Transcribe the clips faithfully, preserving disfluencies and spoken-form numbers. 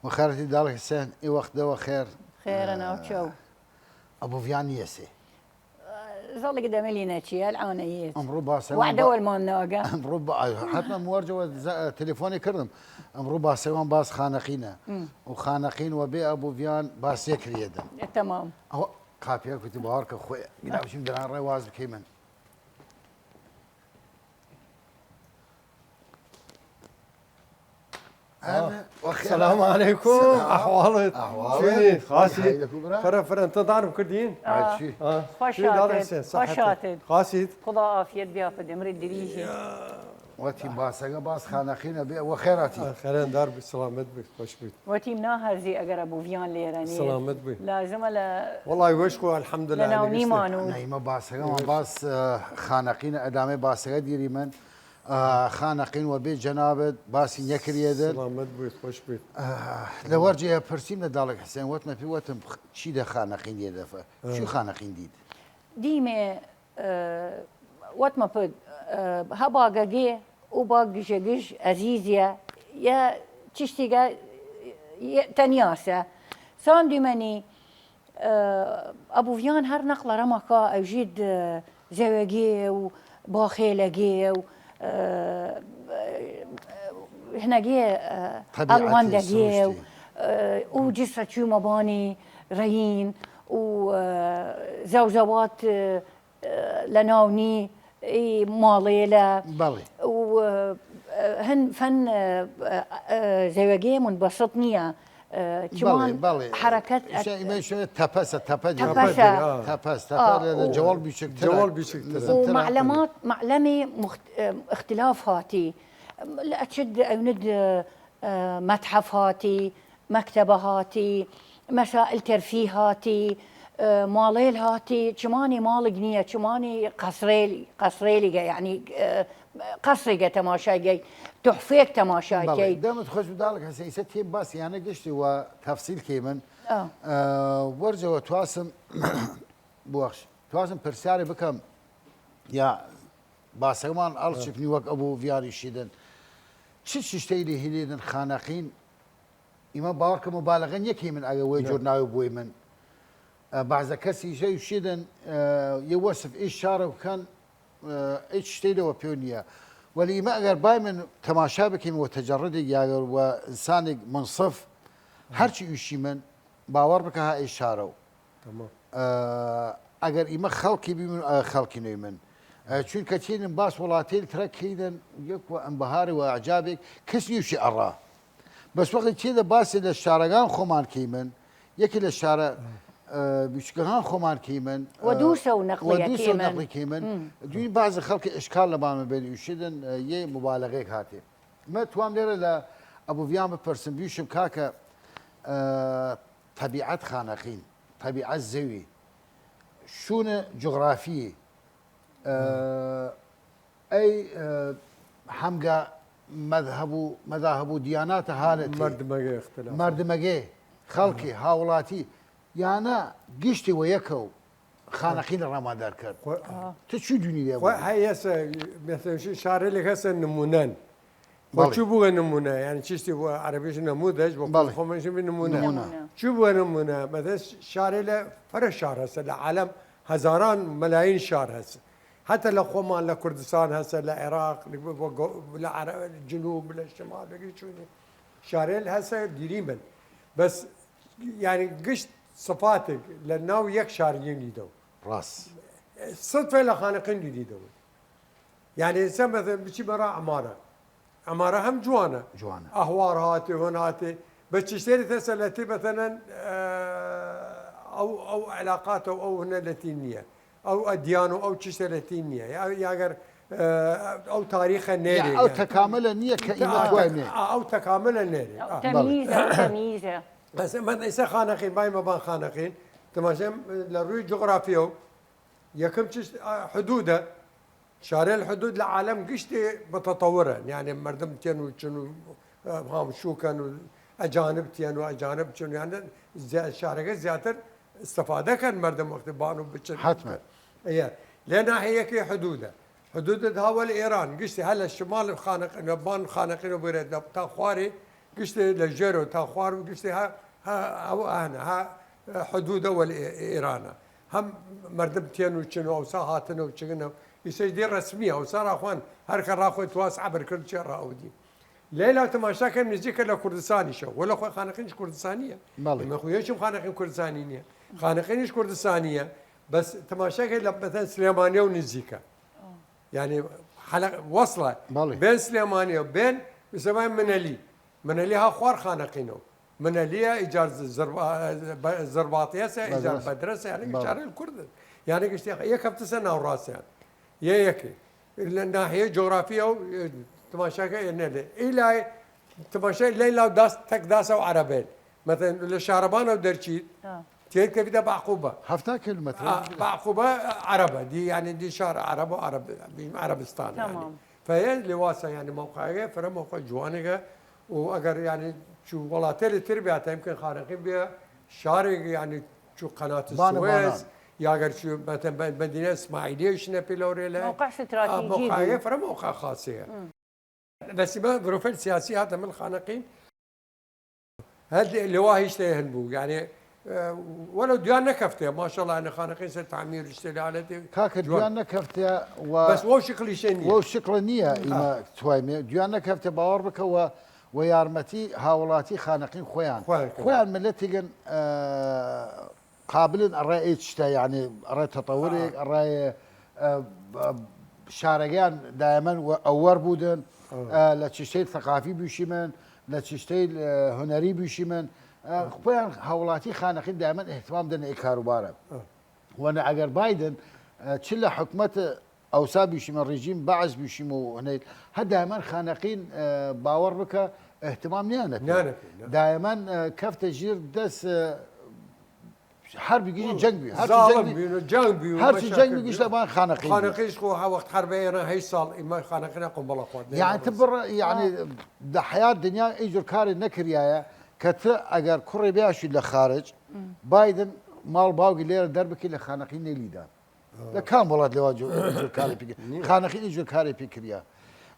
وەخێرەتی داڵگ حسێن، ئی وەخت دە وەخێر. خێرە ناوچەو. ئەبوویان نیەسێ. زەڵگ دەمەلی نەچیە، ئەلعانە یێت. ئەمڕوو باسەوان وەعدە با-، وەلمان ناگە. ئەمڕوو با-، ئای، حەتمە موەرجەوە ز-، تەلەفۆنی کردم. ئەمڕوو باسەوان باس خانەقینە. و خانەقین وە بێ ئەبوویان باس یەکریەدن. تەمام. ئەوە قاپیە کوتی باوەڕ کە خوێ. گرابشیم دران ڕێ واز بکەی من. سلام علیکم. ئەحواڵت؟ ئەحواڵت؟ چوینی؟ خاسیت؟ فرە فرە، انتظارم کردین. خوش هاتت. خوش هاتت. خاسیت؟ خودا عافیەت بیا پد ئمری دریژی. وەتیم باسەگە باس خانەقینە بێ وە خێراتی. خێرەن دار بی، سلامەت بی، خوش بی. وەتیم ناهەرزی ئەگەر ئەبوویان لێرە نیە. سلامەت بی. لازمە لە وەڵای وەش خۆ، الحمدلله، لە ناو نیمان و نەیمە باسەگەمان باس، ئە، خانەقینە ئەدامێ باسەگە دیری من. ئە، خانەقین وە بێ جەنابەت باسی نەکریەدن. سلامەت بوویت، خوش بوویت. ئە، لە وەرجێ پرسیم لە داڵگ حسێن، وەتمە پێ وەتم خ-، چی دە خانەقین یێ دەفە؟ چی خانەقین دید؟ دیمێ، ئە، وەتمە پد، ئە، هە باگەگێ و باگ گژەگژ ئەزیزیە، یە چشتیگە یە تەنیاسە. سان دیمەنی، ئە، ئەبوویان هەر نەقڵە رەمەکا ئەوژید، ئە، زەوەگێ و باخێلەگێ و، ئە، هنەگێ، ئە، ئەڵوەندەگێ و، ئە، و جسە چوومە بانی رەین و، ئە، زەوزەوات، ئە، لە ناونی ئی ماڵێلە. بەڵێ. و، ئە، هەن فەن، ئە، ئە، زەوەگێ منبەسط نییە. ئە، چمان حرەکەت ئە-، ئیمە شوێ تەپەسە، تەپە دێ. تەپەسە. تەپەس، تەپە لە، لە جەوەڵ بیچکترە. جەوەڵ بیچکترە. و معلمات، معلمی مخت-، ئە، اختلاف هاتی. لە ئەچد ئەوند، ئە، مەتحەف هاتی، مەکتەبە هاتی، مەسائل تەرفی هاتی، ئە، ماڵێل هاتی، چمانی ماڵگ نییە، چمانی قەسرێل-، قەسرێلیگە، یعنی، ئە، قەسریگە تەماشای گەی، تحفێک تەماشای بەڵێ، کەی. دەمت خوش بداڵک هەسە ئیسە تیم باس یانە گشتی و تەفسیل کەیمن. ئە، وەرجەوە تواسم، بوەخش، تواسم پرسیاری بکەم، یا باسەگەمان ئەڵ چپنی وەک ئەبوو ڤیاری شیدن. چ چشتەیلی هیلیدن خانەقین؟ ئیمە باوەڕ کە مبالغە نیەکەیمن ئەگە وەی جۆر ناوی بوویمن. ئە، بەعزە کەسی ژەی شیدن، ئە، یە وەسف ئیش شارە بکەن، ئە، ئیچ شتەی لەوە پێو نییە. وەلی ئیمە ئەگەر بایمن تەماشا بکەیم وە تەجەڕدێک یاگەر وە ئینسانێک منصف، هەرچی ئویشیمن، باوەڕ بکە ها ئەی شارەو. تەمام. ئە، ئەگەر ئیمە خەڵکی بیمن، ئە، خەڵکی نویمن. ئە، چونکە چینن باس وڵاتەیل ترە کەیدن، یەک وە ئەنبەهارێ وە ئەعجابێک، کەس نیوشی ئەڕا. بەس وەختی چێدە باسێ لە شارەگان خۆمان کەیمن، یەکی لە شارە، ئە، بچکەگان خۆمان کەیمن، وە دووسەو نەقڵی کەیمن. دووی بازە خەڵکی ئشکال لە بامە بێن ئوشیدن، ئە، یە مبالغەیەک هاتێ. مە توام لێرە لە ئەبوویان بپرسم، بیشم کاکە، ئە، تەبیعەت خانەقین، تەبیعەت زەوی، شوونە جوغرافی، ئە، ئەی، ئە، هەمگە مەذهب و مەذاهب و دیاناتە هالەتی. مەردمەگە ئختلاف. مەردمەگە، خەڵکی، هاوڵاتی، یانە گشتی وە یەکەو خانەقین ڕامادار کرد. تو چی دونی لێ خۆ بوو؟ هەیەسە، مەسەلەن، ش-، شارێ لە هەسە نمونەن. بەڵێ. چوو بووە نمونە، یعنی چشتی بووە عەرەبیش نموذج، وە بەڵێ. خۆمەشی بی نمونە. نمونە. چوو بووە نمونە، مەسەلەن، شارێ لە فرە شار هەسە، لە عالم هەزاران مەلاین شار هەسە. هەتە لە خۆمان لە کوردستان هەسە، لە عێراق، لە، لە عەرە-، جنوب، لە شمال، لە چونی. شارێ هەسە دیری من. بەس، یعنی گشت سفاتێک لە ناو یەک شار نیدەو. ڕاست. سفێ لە خانەقین دیدەوە. یعنی ئێستا مەسەلەن بچی بەڕا عمارە. عمارە هەم جوانە. جوانە. ئەهوار هاتێ، هۆن هاتێ. بە چشتێری تەسەلەتی مەسەلەن، ئە، ئەو، ئەو علاقاتە و ئەو هەنە لەتی نییە. ئەو ئەدیان و ئەو چشتە لەتی نییە. یا، یاگەر، ئە، ئەو تاریخە نێرێ. ئەو تەکاملە نییە کە ئیمە توانێ. ئە، ئەو تەکاملە نێرێ. ئەو تەمیزە، ئەو تەمیزە. بەس من ئێستا خانەقین، بای مەبان خانەقین. تماشەم لە ڕووی جغرافیە و یەکەم چشت، ئە، حدودە. شارێل حدود لە عالم گشتێ متطورە، یعنی مردم تێن و چن و، ئە، هامشوو کەن و ئەجانب تێن و ئەجانب چن، یعنی زیا-، شارەکە زیاتر استفادە کەن مردم وەختی بان و بچن. حتما. ئە، لێ ناحیەکەی حدودە. حدودت هاوە لە ئێران، گشتی هەر لە شمال خانەقین، بان خانەقین و بگرێت تا خوارێ گشتێ لە ژێرەوە تا خوار و گشتێ ها، ها، ئەو ئانە، ها حدودە وەل ئێ-، ئێرانە. هەم مەردم تێن و چن و ئەوسا هاتنە و چگنە و ئیسەش دێ ڕەسمیە، ئەوسا ڕاخوان، هەر کە ڕاخۆی تواس عەبر کرد چێ ڕاودی. لەیلا تەماشا کەم نزیکە لە کوردستانیشە، وەلە خۆی خانەقینیش کوردستانیە. بەڵێ. ئیمە خۆ یەکم خانەقین کوردستانی نییە. خانەقینیش کوردستانیە، بەس تەماشا کە لە مەتەن سلێمانیە و نزیکە. یعنی حەلە-، وەسڵە. بەڵێ. بێن سلێمانیە و بێن، مثلا منەلی. منەلی ها خوار خانەقینە و منەلیە ئیجار ز-، زربا-، بە-، زرباطیەسە، ئیجار بەدرەس. بەدرەسە، یعنی بەڵێ. شارەیل کوردن. یعنی گشتی یەک هەفتەسە ناوڕاستیان. یە یەکی. لە ناحیە جغرافیە و، ئێ، تماشاکە ئێ نەلێ. ئیلای تماشای لەیلا و داس، تەک داسە و عەرەبێن. مەتەن لە شارەبانە و دەرچیت، ها. تێر کەفیدە بەعقوبە. هەفتا کیلومتر. ئا، بەعقوبە عەرەبە. دی، یعنی دی شار عەرەب و عەرەب، بیم عەرەبستان، یعنی. تمام. فەیە لێواسە، یعنی مەوقعەگە، فرە مەوقع جوانەگە. و ئەگەر، یعنی، چو وڵاتەیل تر بیا، تا یمکن خانەقین بیا شارێگ، یعنی، چو قەنات بانە سوێز، بانان. یا ئەگەر چو، مەتەن، بە-، مەدینە ئیسماعیلیە شنە پێ لەورێ لە، مەوقع ئا، مەوقعەگە فرە مەوقع خاسەیە. بەس ئیمە ڤروفەیل سیاسی هاتە مل خانەقین، هەر لەوا هیشتێ هەن بوو، یعنی، ئە، وەلەو دویان نەکەفتێ، ماشاءالله، یعنی خانەقین سەر تعمیر شتێ لە حالەتێ کاکە جوان. دویان نەکەفتێ و بەس وەو شکلیشێ نییە. وەو شقڵە نییە ئیمە توایمێ. دویان نەکەفتێ، باوەڕ بکە و، و یارمەتی هاوڵاتی خانەقین خۆیان. خۆیان کردن. خۆیان ملەتیگن، ئە، قابلن ئەڕای ئەی چشتە، یعنی ئەڕای تەتەورێک، ئەڕای، ئە، ئە، شارەگەیان دایمەن و ئەوەر بودن، ئە، لە چشتەی ثقافی بوشیمن، لە چشتەی، ئە، هونەری بوشیمن، ئە، خۆیان هاوڵاتی خانەقین دایمەن اهتمام دەن ئەی کاروبارە. وەنە ئەگەر بایدن، ئە، چ لە حکومەت ئەوسا بوشیمە ڕژیم بەعس بوشیم و هەنەیل، هە دایمەن خانەقین، ئە، باوەڕ بکە اهتمام نیانە پێ. نیانە پێ، نه. دایمەن، ئە، کەفتە ژیر دەس، ئە، هەر بگیری جەنگ بی، هەر چی زاڵم جەنگ بی، بی، جەنگ بی و هەر چی مەشاکل جەنگ بی، بی. گشتە بان خانەقین. خانەقینیش خۆ ها وەخت حربە ئێران هەی ساڵ ئیمە خانەقینە قنبڵە خوارد. یعنی ت بڕ، یعنی دە حیات دنیا ای جور کاری نەکریایە کە ت ئەگەر کوڕی بیاشی لە خارج، بایدن ماڵ باوگی لێرە دەربکی لە خانەقین نەلیدا. لە کام وڵات لەوا جور، جور کاری پی کرد؟ نییە. خانەقین ای جور کاری پی کریا.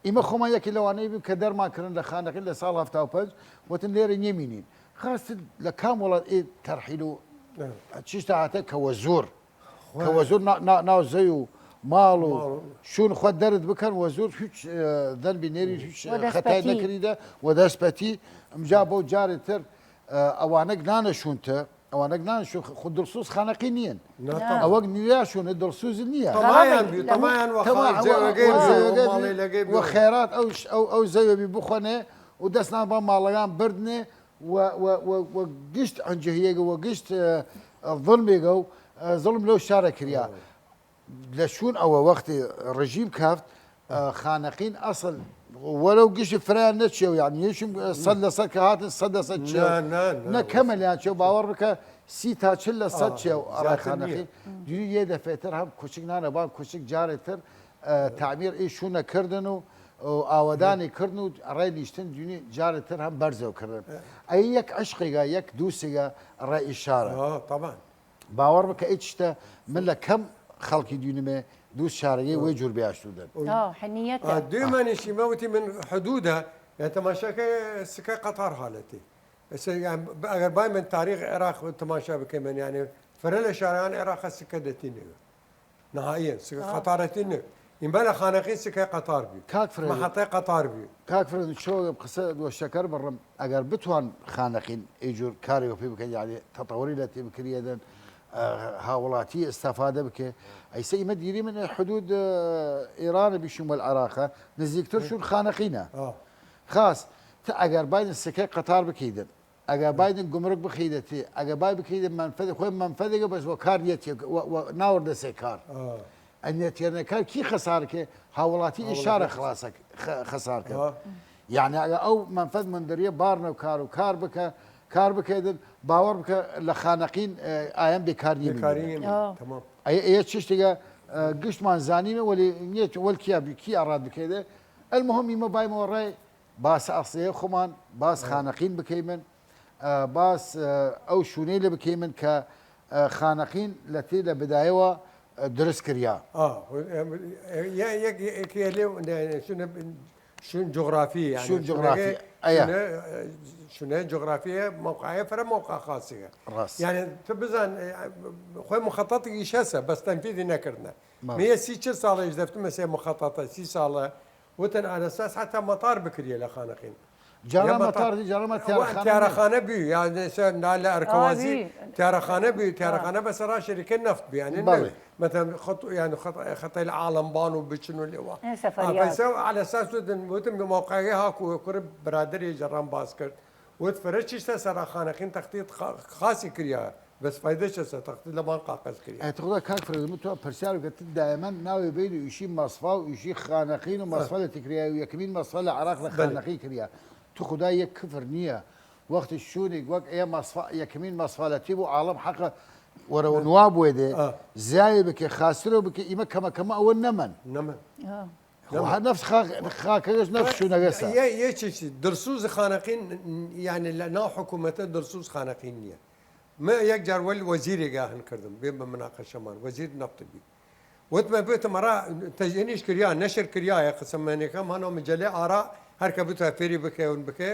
ئیمە خۆمان یەکی لەوانەی بیم کە دەرمان کردن لە خانەقین لە ساڵ هەفتا و پەنج، وتن لێرە نیەمینین. خاست لە کام وڵات ئێ تەرحیل و چیشتە هاتە کە وە زۆر. کە وە زۆر نا-، نا-، ناو زەوی و ماڵ و ماڵ و شوون خوە دەرد بکەن، وە زۆر هیچ، ئە، دەنبی نێری، هیچ، ئە، خەتای نەکریدە، وە دەست پەتی. ئمجا بەو جارێ تر، ئە، ئەوانەک نانە شوونتە، ئەوانەک نانە شوون خ-، خود دڵسوز خانەقی نیەن. ئەوەک نیریا شوونە دڵسوز نییە. تەمایان بی، تەمایان وە خاڵ زەوەگەی بی، وە ماڵەیلەگەی بی. وە خێرات ئەو ش-، ئەو، ئەو زەوێ بی بخۆنێ و دەست نان با ماڵەگان بردنێ و، و، و، و گشت ئەنجهیەگە و گشت، ئە، ئە، ظلمێگە و، ئە، ظلم لەو شارە کریا. لە شوون ئەوە وەختی ڕژیم کەفت، ئە، خانەقین ئەسڵ وەلەو گشتی فرەیان نەچێ و، یعنی، یەشم، ئە، سەد لە سەد کە هاتن، سەد لە سەد چێ و. نە، نە، نە، نە، کەمەلیان چێ و باوەڕ بکە، سی تا چل لە سەد چێ و ئەڕای خانەقین. دوی یێ دەفێتر هەم کوچک نانە بان کوچک جارێتر، ئە، تعمیر ئی شوونە کردن و، و ئاوەدانی کردن و ئەڕای نیشتن دوی جارێتر هەم بەرزەو کردن. ئەی یەک عشقێگە، یەک دووسێگە ئەڕای ئی شارە. باوەڕ بکە، ئیچ شتە من لە کەم خەڵکی دوینمێ دووس شارەگەی وەی جوور بیاشتودن. ئا، حنیەتە. ئا، دویمەنیشی مەوتی من حدودە، یا تەماشاکە سکە قەتار حالەتی. ئێستا، یان، ئەگەر بای من تاریخ عێراق تەماشا بکەیمن، یعنی، فرە لە شاران عێراق سکە دەتینێ. نهائیەن، سکە قەتارەتی نە. ئیمە لە خانەقین سکە قەتار بی. کاک فرەید. محەتەی قەتار بی. کاک فرەید، چۆ قسە دو شەکەر بڕم، ئەگەر بتوان خانەقین ای جور کاری وەپی بکەن، یعنی، تەتەوری لە تی بکریەدن، ئە، هاوڵاتی ئستەفادە بکە. ئەیسە ئیمە دیریمن حدود، ئە، ئیران بیشیم وەل عراقە، نزیکتر شون خانەقینە. خاص، تا ئەگەر بایدن سکە قەتار بکیدن، ئەگە بایدن گمرک بخیدە تی، ئەگە بای بکیدە منفەد، خوی منفەدێگە بەس وە کار نیەتیە، وە، وە ناوردە سێ کار. ئە نیەتیەنە کار کی خەسار کە؟ هاوڵاتی ئی شارە خلاصە، خ-، خەسار کە. یعنی ئەگە ئەو منفەد مندریە بارنە و کار و کار بکە، کار بکەیدن، باوەڕ بکە لە خانەقین، ئە، ئایەن بێکار نیە. بێکاری نیە. تمام. ئەی، ئەی چشتێگە، ئە، گشتمان زانیمە، وەلی نیەت، وەل کیا بی، کی ئەڕاد بکەیدە. المهم ئیمە بایمەوە ڕای باس ئەسڵیە خومان، باس خانەقین بکەیمن، ئە، باس، ئە، ئەو شوونەی لە بکەیمن کە، ئە، خانەقین لە تی لە بدایەوە، ئە، درست کریا. ئا، یە-، یەک، یەک، یەک، یە لێو، نە، نە، شوونە، شون جغرافی، یعنی شون جغرافی. شونەگە، ئەیە. شونە، شونە جغرافی، موقعی فرە موقع خاصیگە. ڕاست. یعنی تو بزان، اه، خوی مخطط ایش هسه، بس تنفیذی نکردنه. بله. می سی چل ساله ایش دفتم، مثلا مخططه سی ساله، وتن على اساس حتی مطار بکریه لخانقین. جارا یه مطار، مطار دی، جارا ما تیارخانه تیارخانه بی، یعنی سه نال ارکوازی آه، بی. تیارخانه بی، آه. تیارخانه بس را شرکت نفت بی، یعنی بله. نه، مثلا خط، یعنی خط، خط العالم بان و بچن و لیوا. این سفریات. آه، بس على اساس دن، وتم موقعی ها کو، کور برادری جران باز کرد. وت فرە چیشتە سەرا خانەقین تەخطیط خا-، خاسی کریا، بەس فایدە چەسە تەخطیط لەبان قاقەز کریا. ئەتخدا کاک فرەدم تو پرسیار کە ت دایمەن ناوێ بین و ئیشی مەسفا و ئیشی خانەقین و مەسفا لە تکریا و یەکمین مەسفا لە عراق لە بەلێ. خانەقی کریا. تو خدا یەک کفر نییە. وەختی شوونیک وەک ئێ مەسفا، یەکمین مەسفا لە تی بوو عاڵم حەقە وەرەوە نوا بوێ دێ. ئا. زیایێ بکێ، خاسترەوە بکێ، ئیمە کەمە کەمە ئەوە نەمەن. نەمەن. ئا. خو هە نەفس خا-، خاکەگەش نەفس شوونەگەسە. یە، یە چیشتی، دڵسوز خانەقین، یعنی لە ناو حکوومەتە دڵسوز خانەقین نییە. من یەک جار وەل وەزیرێگا هەن کردم، بێ بە مناقەشەمان، وەزیر نەفت بی. وتمە بێتە مەرا تەژێنیش کریا، نەشر کریا، یە قسە مەنێکە، مانەوە مجەلێ ئارا، هەر کە بتوە فێری بکەون بکە،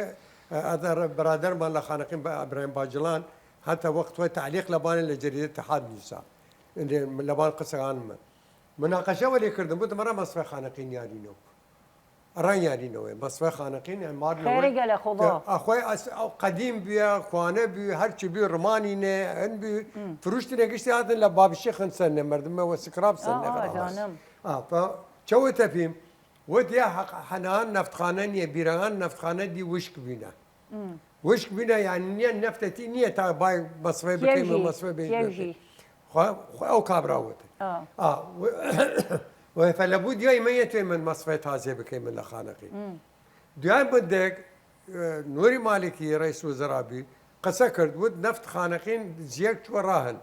ئەدە برادەرمان لە خانەقین بە ئەبراهیم باجلان، هەتا وەخت وە تعلیق لەبانێ لە جەریدە تەحاد نووسا. لەبان قسەگان من. مناقەشە وەلی کردم، بوتم ئەرا مەسفە خانەقین یارینەو. ئەران یارینەوە، مەسفە خانەقین، ئەمار لەوەی خێرێگە لە خوڵا. ئەخوای ئەس-، ئەو قەدیم بیە، کوانە بی، هەرچی بی، ڕمانی نێ، هەن بی، فروشتی نەگشتی هاتن لە بابشی خنسەر نێ، مردم مە وە سکراب سەر آه، نێ آه، خلاص. زانم. آه، فا چەوە تەپیم، وەت یا حەق-، حەنان نەفتخانە نیە، بیرەغان نەفتخانە دی وشک بینە. وشک بینە، یعنی نیە نەفتەتی نیە تا بای مەسفەی بکەیم و مەسفەی بێژ بێت. خوا، خوا ئەو کابرا وتن. آه. آه، و-، و فەلەبوو دیای من یەتوێ من مەسفەی تازێ بکەیم من لە خانەقین. دوای مدەک، ئه، نوری مالکی رئیس وزرا بی، قسە کرد، وت نەفت خانەقین زیەک چوە راهن،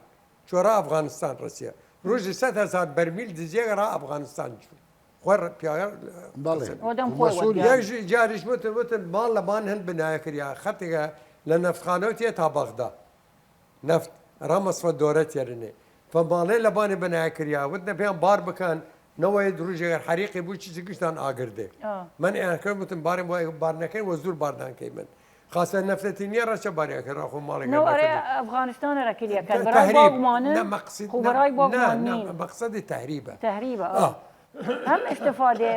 چوە را ئەفغانستان رەسیە. روژی سەد هەزار بەرمیل دزیەک را ئەفغانستان چوو. خوەر پیاگە بەڵێ. قسە بی. ئەوەدەم خۆی وەسوولی. وەدیان. یەک جی-، جاریش وتن، وتن ماڵ لەبان هەن بنایە کریا، خەتێگە لە نەفتخانەوە تیە تا بەغدا. نەفت، را مەسفە دۆرە تێرنێ. فە ماڵێ لەبانێ بنایە کریا، وتنە پێیان بار بکەن، نەوەی دروژێگەر حەریقی بوو، چی چی گشتان ئاگردێ. آه. من ئێان کرد، وتن بارێ وای بار نەکەین، وە زور باردان کەی من. خاصە نەفتەتی نیە، ڕەچە بارێ کرا، خۆ ماڵێ نەو ئەرێ ئەفغانستان ئەرە کلیە کەن، ت-، بەرای تەهریب. باگمان، نە، مەقصد، خو نە، بەرای نە، باگمان نە، نین. مەقصدی تەهریبە. تەهریبە، آه. آه. هەم ئستفادەێ،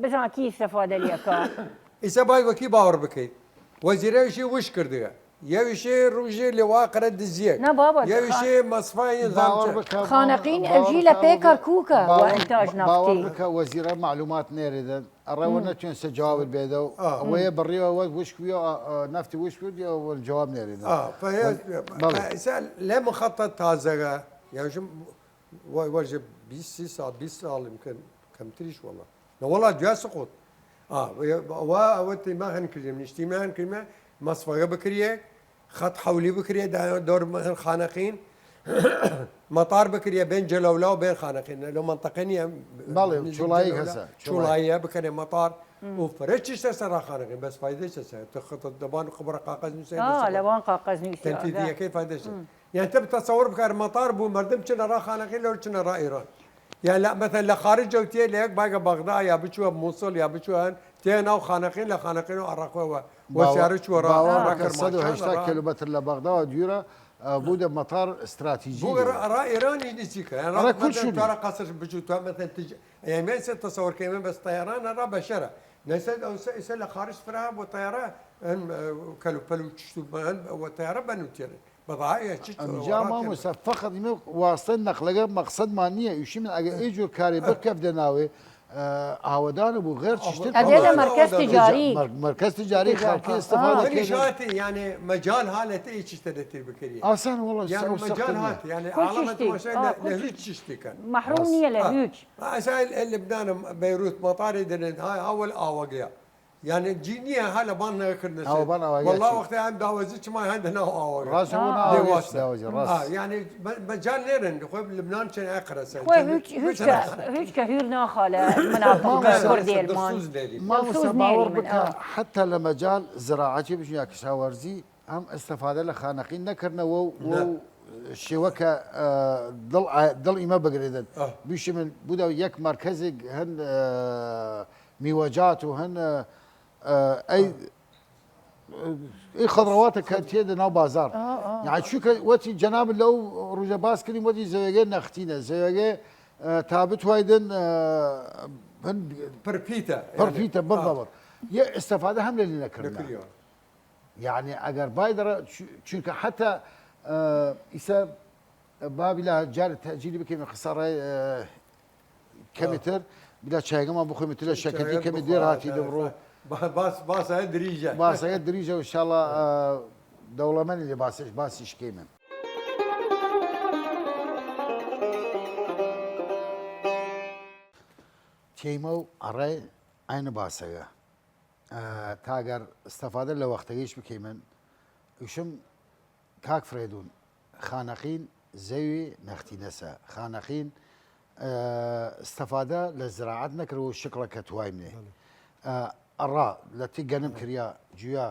بزان کی ئستفادە لیەکا. ئیسە بای وەکی باوەڕ بکەی. وەزیرەویشی وش کردگە. یەویشی روژی لەوا قرە دزیەک. نە بابا، یەویشی مەسفای باوەڕ زانچە. بکە، خانەقین باوەڕ، ئەوژی باوەڕ لە بکە، پێ کەرکووکە، باوەڕ، وە ئینتاج باوەڕ نەفتی. بکە، وەزیرە معلومات نێریدن. ئەڕەوە نەتوێن سە جوابت بێدە و ئا. ئەوەیە بڕیوە وەک وشک ویە، ئا، ئا، نەفتی وشک ویە، وەل جواب نێریدن. ئا، فە هێ-، وەل-، بەڵێ. ئیسا لێ مخەتەت تازەگە، یەوشم وە-، وەرژە بیست سی ساڵ، بیست ساڵ ئمکن کەمتریش وەڵا. نە وەڵا دویا سقوط. ئا، وە-، وە-، ئەوە تیما هەن کردیم، نیشتیما هەن کردیم، مەسفەگە بکریە، خەت حەولی بکریە، دا-، دۆر مەهن خانەقین، مەتار بکریە، بێن جەلەولا و بێن خانەقین. لە منطقە نیە، بەڵێ، نزیک چوڵایی جەلەولا. هەسە، چوڵایی. چوڵاییە بکەنێ مەتار. و فرە چیشتە سەر خانەقین، بەس فایدە چەسە. تە خەت دەبان خبرە قاقەز نووسە، آه، لەوان قاقەز نووسە، تەنفیذیەکەی فایدە چەسە. یان تە بتەسەور بکار مەتار بوو، مەردم چنە را خانەقین لەور چنە را ئیران. یا لە، مەسەلەن لە خارج ئەو تیە لە یەک باگە بەغدا یا بچوە موسڵ یا بچوە هەن، تیە ناو خانەقین لە خانەقین و عراقەوە. وە باوە-، سیارە چوە را، باوەڕ را بکە سەد و هەشتا کرماشان، را کیلومتر لە بەغداوە دوورە، ئە، بوودە مەتار استراتیژی بوو بوو. را، را ئیرانی نزیکە. یان را ئەرا کول مەسەلەن شوونی. تو را قەسر بچوو، تو مەسەلەن تج-، یان مێسە تەسەور کەیمە بەس تەیاران را بەشەرە. نەسە ئەو سە-، ئیسە لە خارج فرا بۆ تەیارە، ئەن، ئە، کەلوپەل و چشت و بەن، وە تەیارە بەنوتێنن. بەڵایە چ ئەمجا وڵاتێ مامۆستا، فەقەت ئیمە واستە نەقلەگە مەقسەدمان نییە. ئیشی من ئەگە ئێ جور کارێ بکەفدە ناوێ، ئە، ئاوەدان بوو، غێر چشتر ئەدێ لە ئاوەدان. مەرکەز تجاری. مەر-، مەرکەز تجاری تجاری. خەڵکی ئەستفادە منیش کردن. هاتی، یعنی، مەجال هالەتە ئی چشتە دەتیر بکەری. ئاسان وەڵا، یعنی، سەو سەخت مەجال نییە. هات، یعنی، کول عاڵەمە چشتی. تماشای آه، لە، کول لە هیچ چشتی. چشتی کەن. مەحروم بەس. نییە لە آه. هیچ. ئاسای لبنانم، بەیروت، مەتاری دەنێن، های، ئاوەل ئاوەگەیە. یعنی، جی نییە، ها لە بان نەکردنە ها، سێ. بان ئاوەگە وەڵا چی؟ وەختێ هەن داوەزی چما هەن دەنا ئاوەگە. ڕاست، آه. ئەوە ناوەگە داوەزی، ڕاست. ئا، یعنی، بە-، بەجان نێرن، خۆ لبنان چێن ئەقرەسە. خۆ هیچ، هیچ کە، هیچ کە هیر ناخالە مناطق مامۆستا، کوردێلمان. دڵسوز نێری. مامۆستا، دڵسوز باوەڕ نێری من، بکە، آه. حتی لە مەجال زراعەتی بچین یا کشاوەرزی، ئەم ئستفادە لە خانەقین نەکردنەوە و، نە. و شێوە کە، ئە، دڵ ئا-، دڵ ئیمە بگرێدن. ئا. بیشی من بوودە یەک مەرکەزێک هەن، ئە، میوەجات و هەن، ئە، ئە، ئەی، ئەی خەڵڕەواتە کە تێدە ناو بازار. یانی چونکە وەتی جەناب لەو ڕوژە باس کردیم، وەتی زەوێگێ نەختینە، زەوێگێ، ئە، تا بتوایدن، ئە، هەن پرپیتە. پرپیتە، بەڵ، بەڵ. یە ئستەفادە هەم لە لینە کردن. یانی ئەگەر بایدەڕە، چ-، چونکە حتا، ئە، ئیسە بابی لە جار تەجیلی بکەین، قسە ڕای، ئە، کەمێتر، بلا چایگەمان بخۆیم، تر شەکەتی کەمێ دێر هاتی دەبڕۆ. باس، باس ئایا دریژە. باس ئایا دریژە، انشاءالله، ئە، دەوڵەمەنی لێ باسش، باسیش کەیمن. تێیمە و ئەڕای عینە باسەگە. ئە، تاگەر ئستەفادە لە وەختەگەیش بکەیمن، ئوشم کاک فرێدون، خانەقین زەوی نەختینەسە. خانەقین، ئە، ئستەفادە لە زراعەت نەکرد و شکڵە کە توایم نێ. ئە، ئەڕا لە تی گەنم کریا، جویا،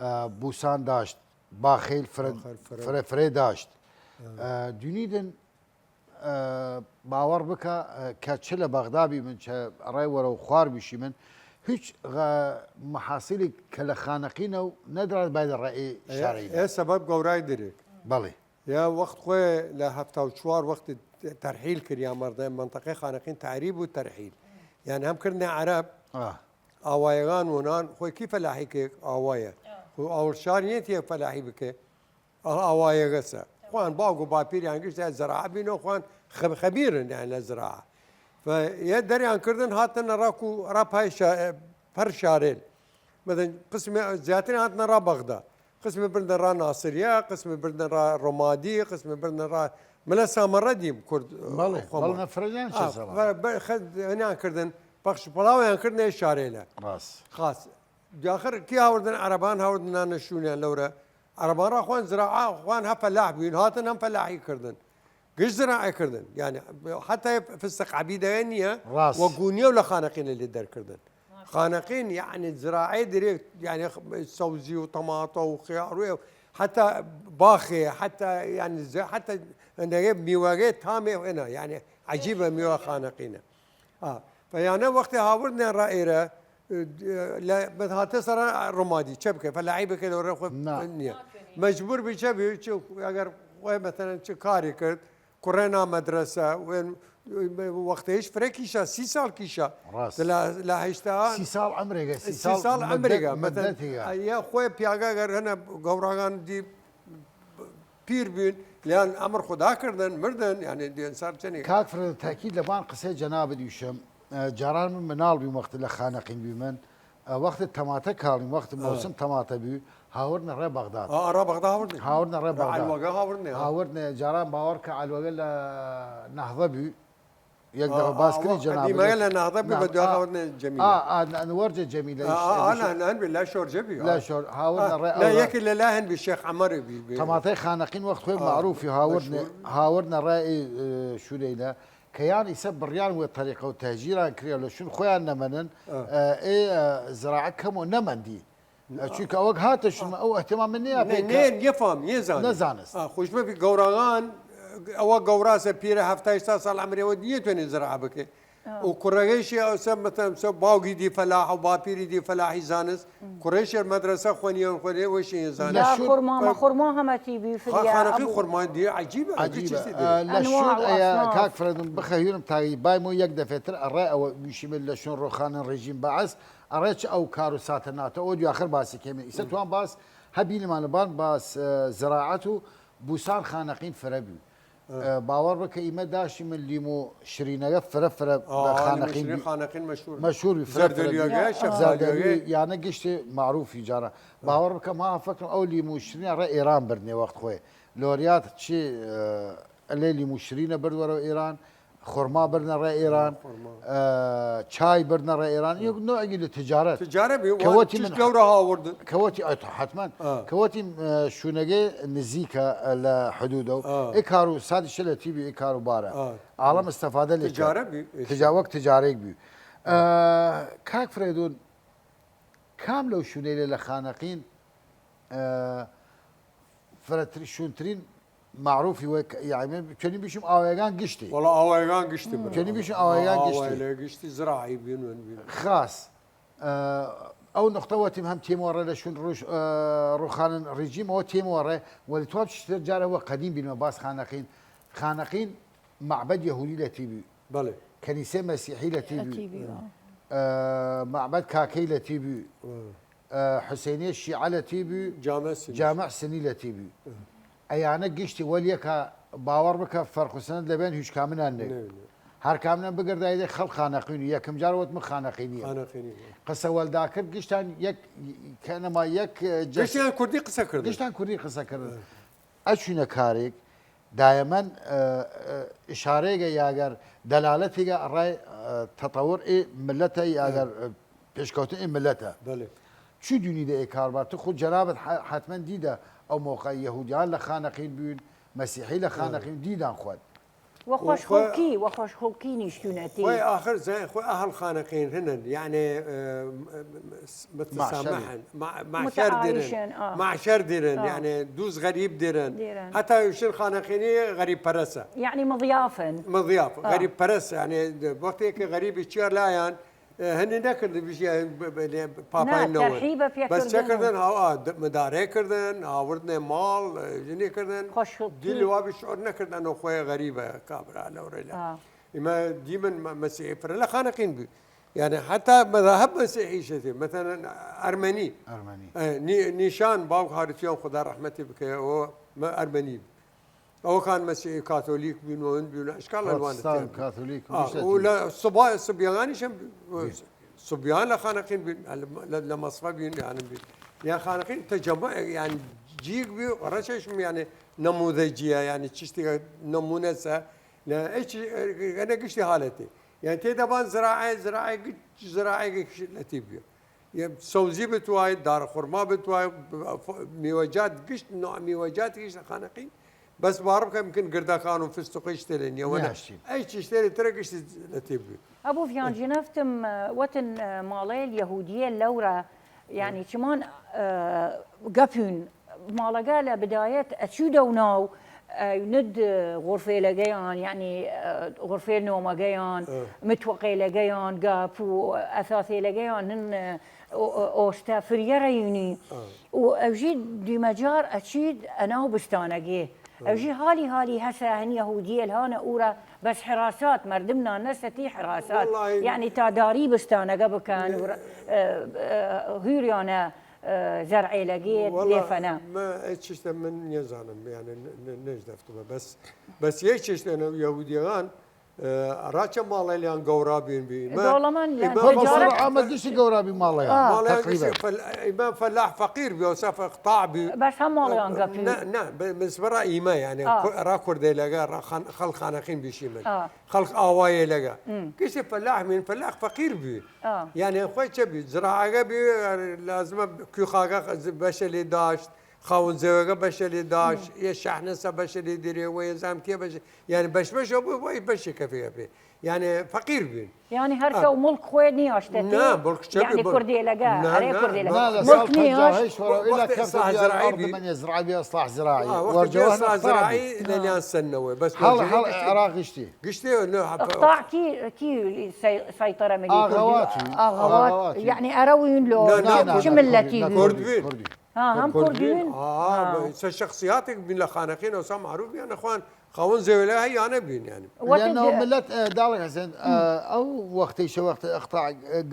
ئە، بوسان داشت، باخەیل فرە، فرە، فرە داشت. ئە، دونیدن ئە، باوەڕ بکە، ئە، کە چ لە بەغدا بیمن، چە ڕێ وەرە و خوار بیشیمن، هیچ غە-، محاسیلی کە لە خانەقینە و نەدرات بایدە ڕێ ئێ شارەیلە. ئێ سەبەب گەورای دریک. بەڵێ. یا وەخت خوێ لە هەفتا و چوار وەخت تەرحیل کریا مەردە منطقەی خانەقین تعریب و تەرحیل. یان هەم کردنە عەرەب، ئا. ئاوایەگان وەنان، خوێ کی فەلاحی کێ ئاوایە. خو ئاوڵ شار نیەتیە فەلاحی بکێ. ئاوایەگەسە. خوان باوگ و باپیریان گشت زراعە بین و خوان خب-، خبیرن یعنی لە زراعە. فە یە دەریان کردن هاتنە ڕا کو ڕا پای شا-، پەر شارێل. مثلا قسم زیاتر هاتنە ڕا بەغدا. قسم بردن ڕا ناسریە، قسم بردن ڕا ڕۆمادی، قسم بردن ڕا ملە سامەڕە دیم کورد. بەڵێ، خۆمان. بەڵێ، نەفرەیان چە ئا، زەڵا. بە-، بە-، خە-، هەنیان کردن، پەخش پڵاویان کردنە شارێلە. ڕاست. خاص. داخر کی هاوردن عەرەبان هاوردن نانە شوونیان لەورە. عەرەبان ڕا خوان زراعە، خوان هە فەلاح بوین، هاتن هەم فەلاحی کردن. گشت زراعە کردن. یعنی، حتی فستق عبیدەیە نییە، ڕاست. وە گونیە و لە خانەقینە لێ دەرکردن. خانەقین، یعنی، زراعەی دریک، یعنی، سەوزی و تەماتە و خیار و ئێو، حتی باخێ، حتی، یعنی، ز-، حتی هەندێک میوەگەی تامێ و ئێنە، یعنی، عجیبە میوە خانەقینە. ئا، فە یانە وەختی هاوردنێ ڕا ئێرە، لە، بە هاتە سەر ڕۆمادی، چە بکە؟ فەلاحی بکە لە ڕێ خۆ نا. نییە. مەجبور بی چە بی؟ چ، ئەگەر خۆی مەسەلەن چ کاری کرد، کوڕێ نا مەدرسە، وێن، وەختە هیچ فرە کیشە، سی ساڵ کیشە. ڕاست. لە، لە هەشتا سی ساڵ عەمرێگە، سی سی ساڵ ساڵ مدەت-، عەمرێگە، مەسەلەن، مدەتێگە. ئە، یە خۆی پیاگە گەر هەنە گەوڕاگان دی پیر بوین، لیان ئەمر خودا کردن، مردن، یعنی، دی ئەنسان چەنی. کاک فرەد، تاکید لە بان قسەی جەنابت دویشم. ئە، جاران من مناڵ بیم وەخت لە خانەقین بیمن. ئە، وەخت تەماتە کاڵیم، وەخت ئە. مەوسم تەماتە بی، هاوردنە ڕێ بەغداد. ئە، ئەڕا بەغدا هاوردنێ. هاوردنە ڕێ بەغداد. ئەلوەگە هاوردنێ، ها. هاوردنە، جاران باوەڕ کە ئەلوەگە لە نەهضە بی. یەک ئە، دەڕە باس ئە، کردی وە جەنابت. قەدیمەگە لە نەهضە بی، بە نەهضە، دوا ئە. هاوردنە جەمیلە. ئە، ئە، ئە، ئەنوەرجە جەمیلە ئە، ئە، ئە، نە، نە، هەن بی، لە شۆرجە بی، ئە. لە شۆر، هاوردنە ئە، ڕێ نە، ئەوە. یەکی لە لا هەن بی، شێخ عەمەر بی، بی. تەماتەی خانەقین وەخت خوێ ئە، مەعروفی هاوردنە، مەشهور. هاوردنە ڕێ، ئێ، شورەیلە. کە یان ئیسە بڕیان وە تەریقە و تەجیران کریا لە شون خویان نەمەنن، ئە. ئە، ئێ، ئە، زراعە کەم و نەمەندی. ئە، چونکە ئەوەک هاتە شون، ئەو احتمال من نیە نە، پێ کە نێن، یەفام، یەزانن. نەزانست. ئە، خوشمە بی گەوراغان، ئەوە گەوراسە پیرە هەفتا هەشتا ساڵ عەمرێ وە نیەتوێنێ زراعە بکێ. ئە. و کوڕەگەیشی ئەوسە، مەتەم، سە باوگی دی فەلاح و باپیری دی فەلاحی زانست، کوڕەیشێ مەدرسە خوەنیە و خوەنێ وەشی زانست. لە لا، شون خورما، مە خورما هەمەتی بی خا-، فریا خانەقی ئەبوو. خورما دی عجیبە، عجیبە. چیزی دی. ئە، لە ئەنواع شون و ئەیە ئەصناف. کاک فرەدون بخە هیرم تاگی بایمۆ یەک دەفێتر ئەڕێ ئەوە گوشیمە لە شون ڕۆخانن ڕێژیم بەعس ئەڕێ چ ئەو کار و ساتە ناتە ئەوە دویاخر باسی کەمێ. ئیسە توان باس هەبینمان لە بان باس، ئە، زراعەت و بوسان خانەقین فرە بی. ئە، باوەڕ بکە ئیمە داشی من لیمو شرینەگە فرە فرە ئا، لە ئا، خانەقین لیمو شرین بی. خانەقین مەشهور. مەشهور بی، فرە فرە بی. زەردەلیاگە، زەردەلی، شەفتالیاگە. یانە گشتی معروفی جارا. ئا. باوەڕ بکە ما فکرم ئەو لیمو شرینە ڕێ ئێران بردنێ وەخت خوێ. لۆریات چی، ئە، ئەلێ لیمو شرینە برد وەرەو ئێران، خورما بردنە ڕێ ئێران، خورما. ئە، چای بردنە ڕێ ئێران. یەک نوعی لە تجارت. تجارت بی، کەوەتی چیز من گەورە هاوردن. کەوەتی، ئە، حتماً. ئا. کەوەتی، ئە، شونەگەی نزیکە، ئە، لە حدودە و ئا. ئێ کار و سادی شلە تی بی ئێ کار و بارە. ئا. عالم استفادە لێ تجارت بی. تجا-، وەک تجارێک بی. ئە، کاک فرێدون، کام لەو شونەیلە لە خانەقین، ئە، فرەتر-، شونترین معروفی وە، یعنی، چەنی بیشم ئاوایگان گشتی. وەڵا ئاوایگان گشتی برا. چەنی بیشم ئاوایگان گشتی. ئاوایگان گشتی زراعی بین ون بین. خاص. ئە، ئەو نقطە وەتیم هەم تێمۆڕێ لە شوون ڕوش-، ئە، ڕوخانن ڕژیم ئەوە تێمۆڕێ، وەلی توام چشتر جارە وە قەدیم بینمە باس خانەقین. خانەقین معبد یەهودی لە تیبی. بەڵێ. کەنیسەی مەسیحی لە تیبی. لە تیبی، ئە. ئە، معبد کاکەی لە تیبی. ئە. ئە، حوسەینیە شیعە لە تیبی. جامع سنی. جامع سنی لە تیبی. ئە. ئەیانە گشتی وەل یەکا باوەڕ بکە فەرخوسەنەت لەبێن هیچ کامنان نێ. نێ، نێ. هەر کامنان بگردایدێ خەڵ خانەقینی. یەکم جار وەتم خانەقینیە. خانەقینی، وە. قسە وەلداکرد گشتان یەک کەنەما یەک، ئە، جەس-، گشتیان کوردی قسە کردن. گشتان کوردی قسە کردن. ئە. ئەچوینە کارێک دایەمەن، ئە، ئە، ئشارەیگە یاگەر دەلالەتیگە ئەڕای، ئە، تەتەور ئێ ملەتە یاگەر، ئە، پێشکەوتن ئێ ملەتە. بەڵێ. چی دونیدە ئێ کاربار؟ تو خود جەنابت ح-، حتمەن دیدە ئەو مۆقع یەهودیان لە خانەقین بوین، مەسیحی لە خانەقین دیدان خوەد. وە خوەشخوڵکی، وە خوەشخوڵکی نیشتونەتی. خوەی ئاخر زای خوەی ئەهل خانەقین هنن، یعنی، ئە، م-، م-، متسامحن، مع-، معشر دیرن، متعايشن، ئا. معشر دیرن، ئا. یعنی دوز غریب دیرن. دیرن. حتی یوشن خانەقینی غریب پرسە. یعنی مضیافن. مضیاف، ئا. غریب پرس، یعنی وەختێ کە غریبی چیار لایان، ئە، هەنی نەکردن بژی، ئە، ب-، ب-، لێ پاپای نا، نەوەن. تەرحیبە پێ بەس چە کردن. کردن؟ هاو، ئا، د-، مدارێ کردن، هاوردنێ ماڵ، ئە، ژنی کردن. خوەشخوڵکی. دیل وابی شعور نەکردن و خوەی غریبە کابرا لەو ڕێلا. ئا. ئیمە دیمن مە-، مەسیحی فرە لە خانەقین بی. یعنی حتی مذاهب مەسیحی شەتی، مثلا ئەرمەنی. ئەرمەنی. ئە، نی-، نیشان باوک هاریتیان خدا ڕەحمەتی بکە و مە-، ئەرمەنی بی. ئەوەکان مەسیحی کاتۆلیک بین و هند بین، ئەشکال ئەلوان پرۆتستان، تێ بی. کاتۆلیک و ئا، گشتە و تێ. لە سوبا-، سوبیەگانیشم بی. سوبیان لە خانەقین بین، لە، لە، لە مەسفە بین، یعنی بین. یا خانەقین تەجەمع، یعنی جیگ بی، ڕەچەشم، یعنی نموذجیە، یعنی چشتی نمونەسە، لە ئەچ، ئەنە گشتی حالەتی. یعنی تێ دەبان زراعە، زراعە گشت، زراعە گشت لەتی بی. یە سەوزی بتوای، دار خورما بتوای، میوەجات گشت، نوع میوەجات گشت لە خانەقین. بەس باوەڕ بکە، ممکن گردەکان و فستقی شتێ لێ نیە، وەنە. نیاشتین. ئەی چشتێ لێ ترە گشتی لە تێ بوی. ئەبوو ڤیان جنەفتم، ئە، وەتن، ئە، ماڵەیل یەهودیە لەورە، یعنی چمان، ئە، گەپون ماڵەگە لە بدایەت ئەچوو دەو ناو، ئە، ند غرفێلەگەیان، یعنی، ئە، غرفێل نۆمەگەیان، ئە. متوەقێلەگەیان، گاپ و ئەساسێلەگەیان، هن، ئە، ئۆ-، ئۆ-، ئۆستە فریە رەیونی. ئە. و ئەوژی دیمەجار ئەچید ئەناو بستانەگێ. ئە. ئەوژی هالی هالی هەسە هن یەهودیەل هانە ئورە، بەس حراسات، مەردم نانەسە تی حراسات. وەڵای. یعنی تا داری بستانەگە بکەن و ڕ-، ئە، ئە، هویریانە، ئە، زەرعێلەگێ وەڵا لێفەنە. مە ئە چشتە من نیەزانم، یعنی ن-، ن-، نەش دەفتمە. بەس، بەس یەی چشتە نە یەهودیەگان، ئە، ڕاچە ماڵەیلیان گەورا بین بی. مە، دۆڵەمەن، یعنی ئیمە تجارت. ئەمە گشتی گەورا بی ماڵەیان. ئا. ماڵەیان تقریباً. گشتی فەل-، ئیمە فەلاح فەقیر بی، و سەف قطاع بی. بەس هەم ماڵەیان گەپی. نە، نە، ب-، بس بەڕا ئیمە، یعنی، ئا. کو-، ڕا کوردێلەگە، ڕا خان-، خەڵق خانەقین بیشیمن. ئا. خەڵق ئاوایێلەگە. م. گشتی فەلاح بین، فەلاح فەقیر بی. ئا. یعنی، خوەی چە بی؟ زراعەگە بی، لازمە کویخاگە خ-، بەشە لێ داشت، خاون زەوەگە بەشە لێ داشت، م. یە شەحنەسە بەشە لێ دێرێ، وە یە زامکیە بەشە، یعنی بەش بەشە بوی، وە بەشی کەفێ پێ. یعنی فەقیر بین. یعنی هەر ئا. کەو مڵک خوەی نیاشتەتی؟ نا، مڵک چە یعنی بی؟ کوردێلەگە، نا، ئەرێ نا، کوردێلەگە. نا، لە مڵک ساڵ نیاش. پەنجا و هەشت وەرەو ئیلا وەختی کەفت ئیسلاح زراعی بی. بی. ئیسلاح زراعی. ئا، وەرجەوە وەختی ئیسلاح زراعی لەلیان سەننەوە. بەس هەڵ، وەرجەوە هەڵ گشتی. عراق گشتی. گشتی، نە، حەفە. قطاع کی، کی سەی-، سەیطەرە ملی ئاغەوات کوردی؟ ئاغەوات. ئاغەوات. یعنی ئەرەوین لۆ. نا، نا، نا، چ نا، ملەتی کوردی، بی؟ کوردی. ها، هەم کوردین؟ کوردین؟ ئا، ئا. بە-، چە شخصیاتێک بین لە خانەقین ئەوسا معروف بیان، ئەخوان خاوەن زەوێلە هەیانە بین، یعنی. وەتە لەناو د-، ملەت، ئە، داڵێک حەسێن، ئە، ئەو وەختەی شە وەخت ئەختا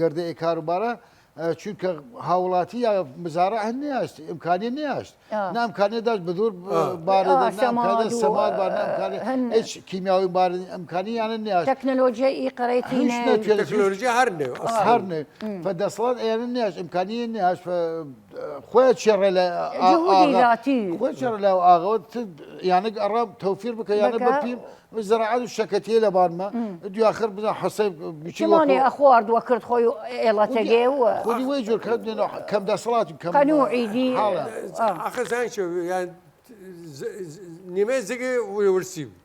گردە ئێ کاروبارە، ئە، چونکە هاوڵاتی یا مزارع هەن نیاشت، ئیمکانی نیاشت. ئا. نە ئیمکانی داشت بذور، ئا. بارێ، ئا، نە ئیمکانی سەماد و، سەماد بار، نە ئیمکانی ئە، هەن. هیچ کیمیاوی بار ئیمکانی یانە نیاشت. تەکنەلۆژیای ئی قەرەی هیچ تینە. نەتوێت، هیچ تەکنەلۆژیا هەر نێ، ئەسڵەن. هەر نێ. م. فە دەسڵات ئێرە نیاش، ئیمکانی نیاش، فە، خوێ چێڕێ لە ئا-، جهودی ئاغا-، ذاتی. خوێ چێڕێ لە ئاغەوە، ت-، یانە ئەڕا تەوفیر بکە، یانە بکە. بەپیم، زراعەت و شەکەتیە لە بانمە. م. دوی آخر بزن حەسەی بچی چمانێ وەکو ئەخوارد وە کرد خۆی و ئێڵەتەگێ و. خودی وەی جور کەم دەسڵات و کەم قەنوعی دی. حاڵە. ئا. ئاخر زان چه، یعنی، ز-، ز-، نیمە زگی ورسی بی.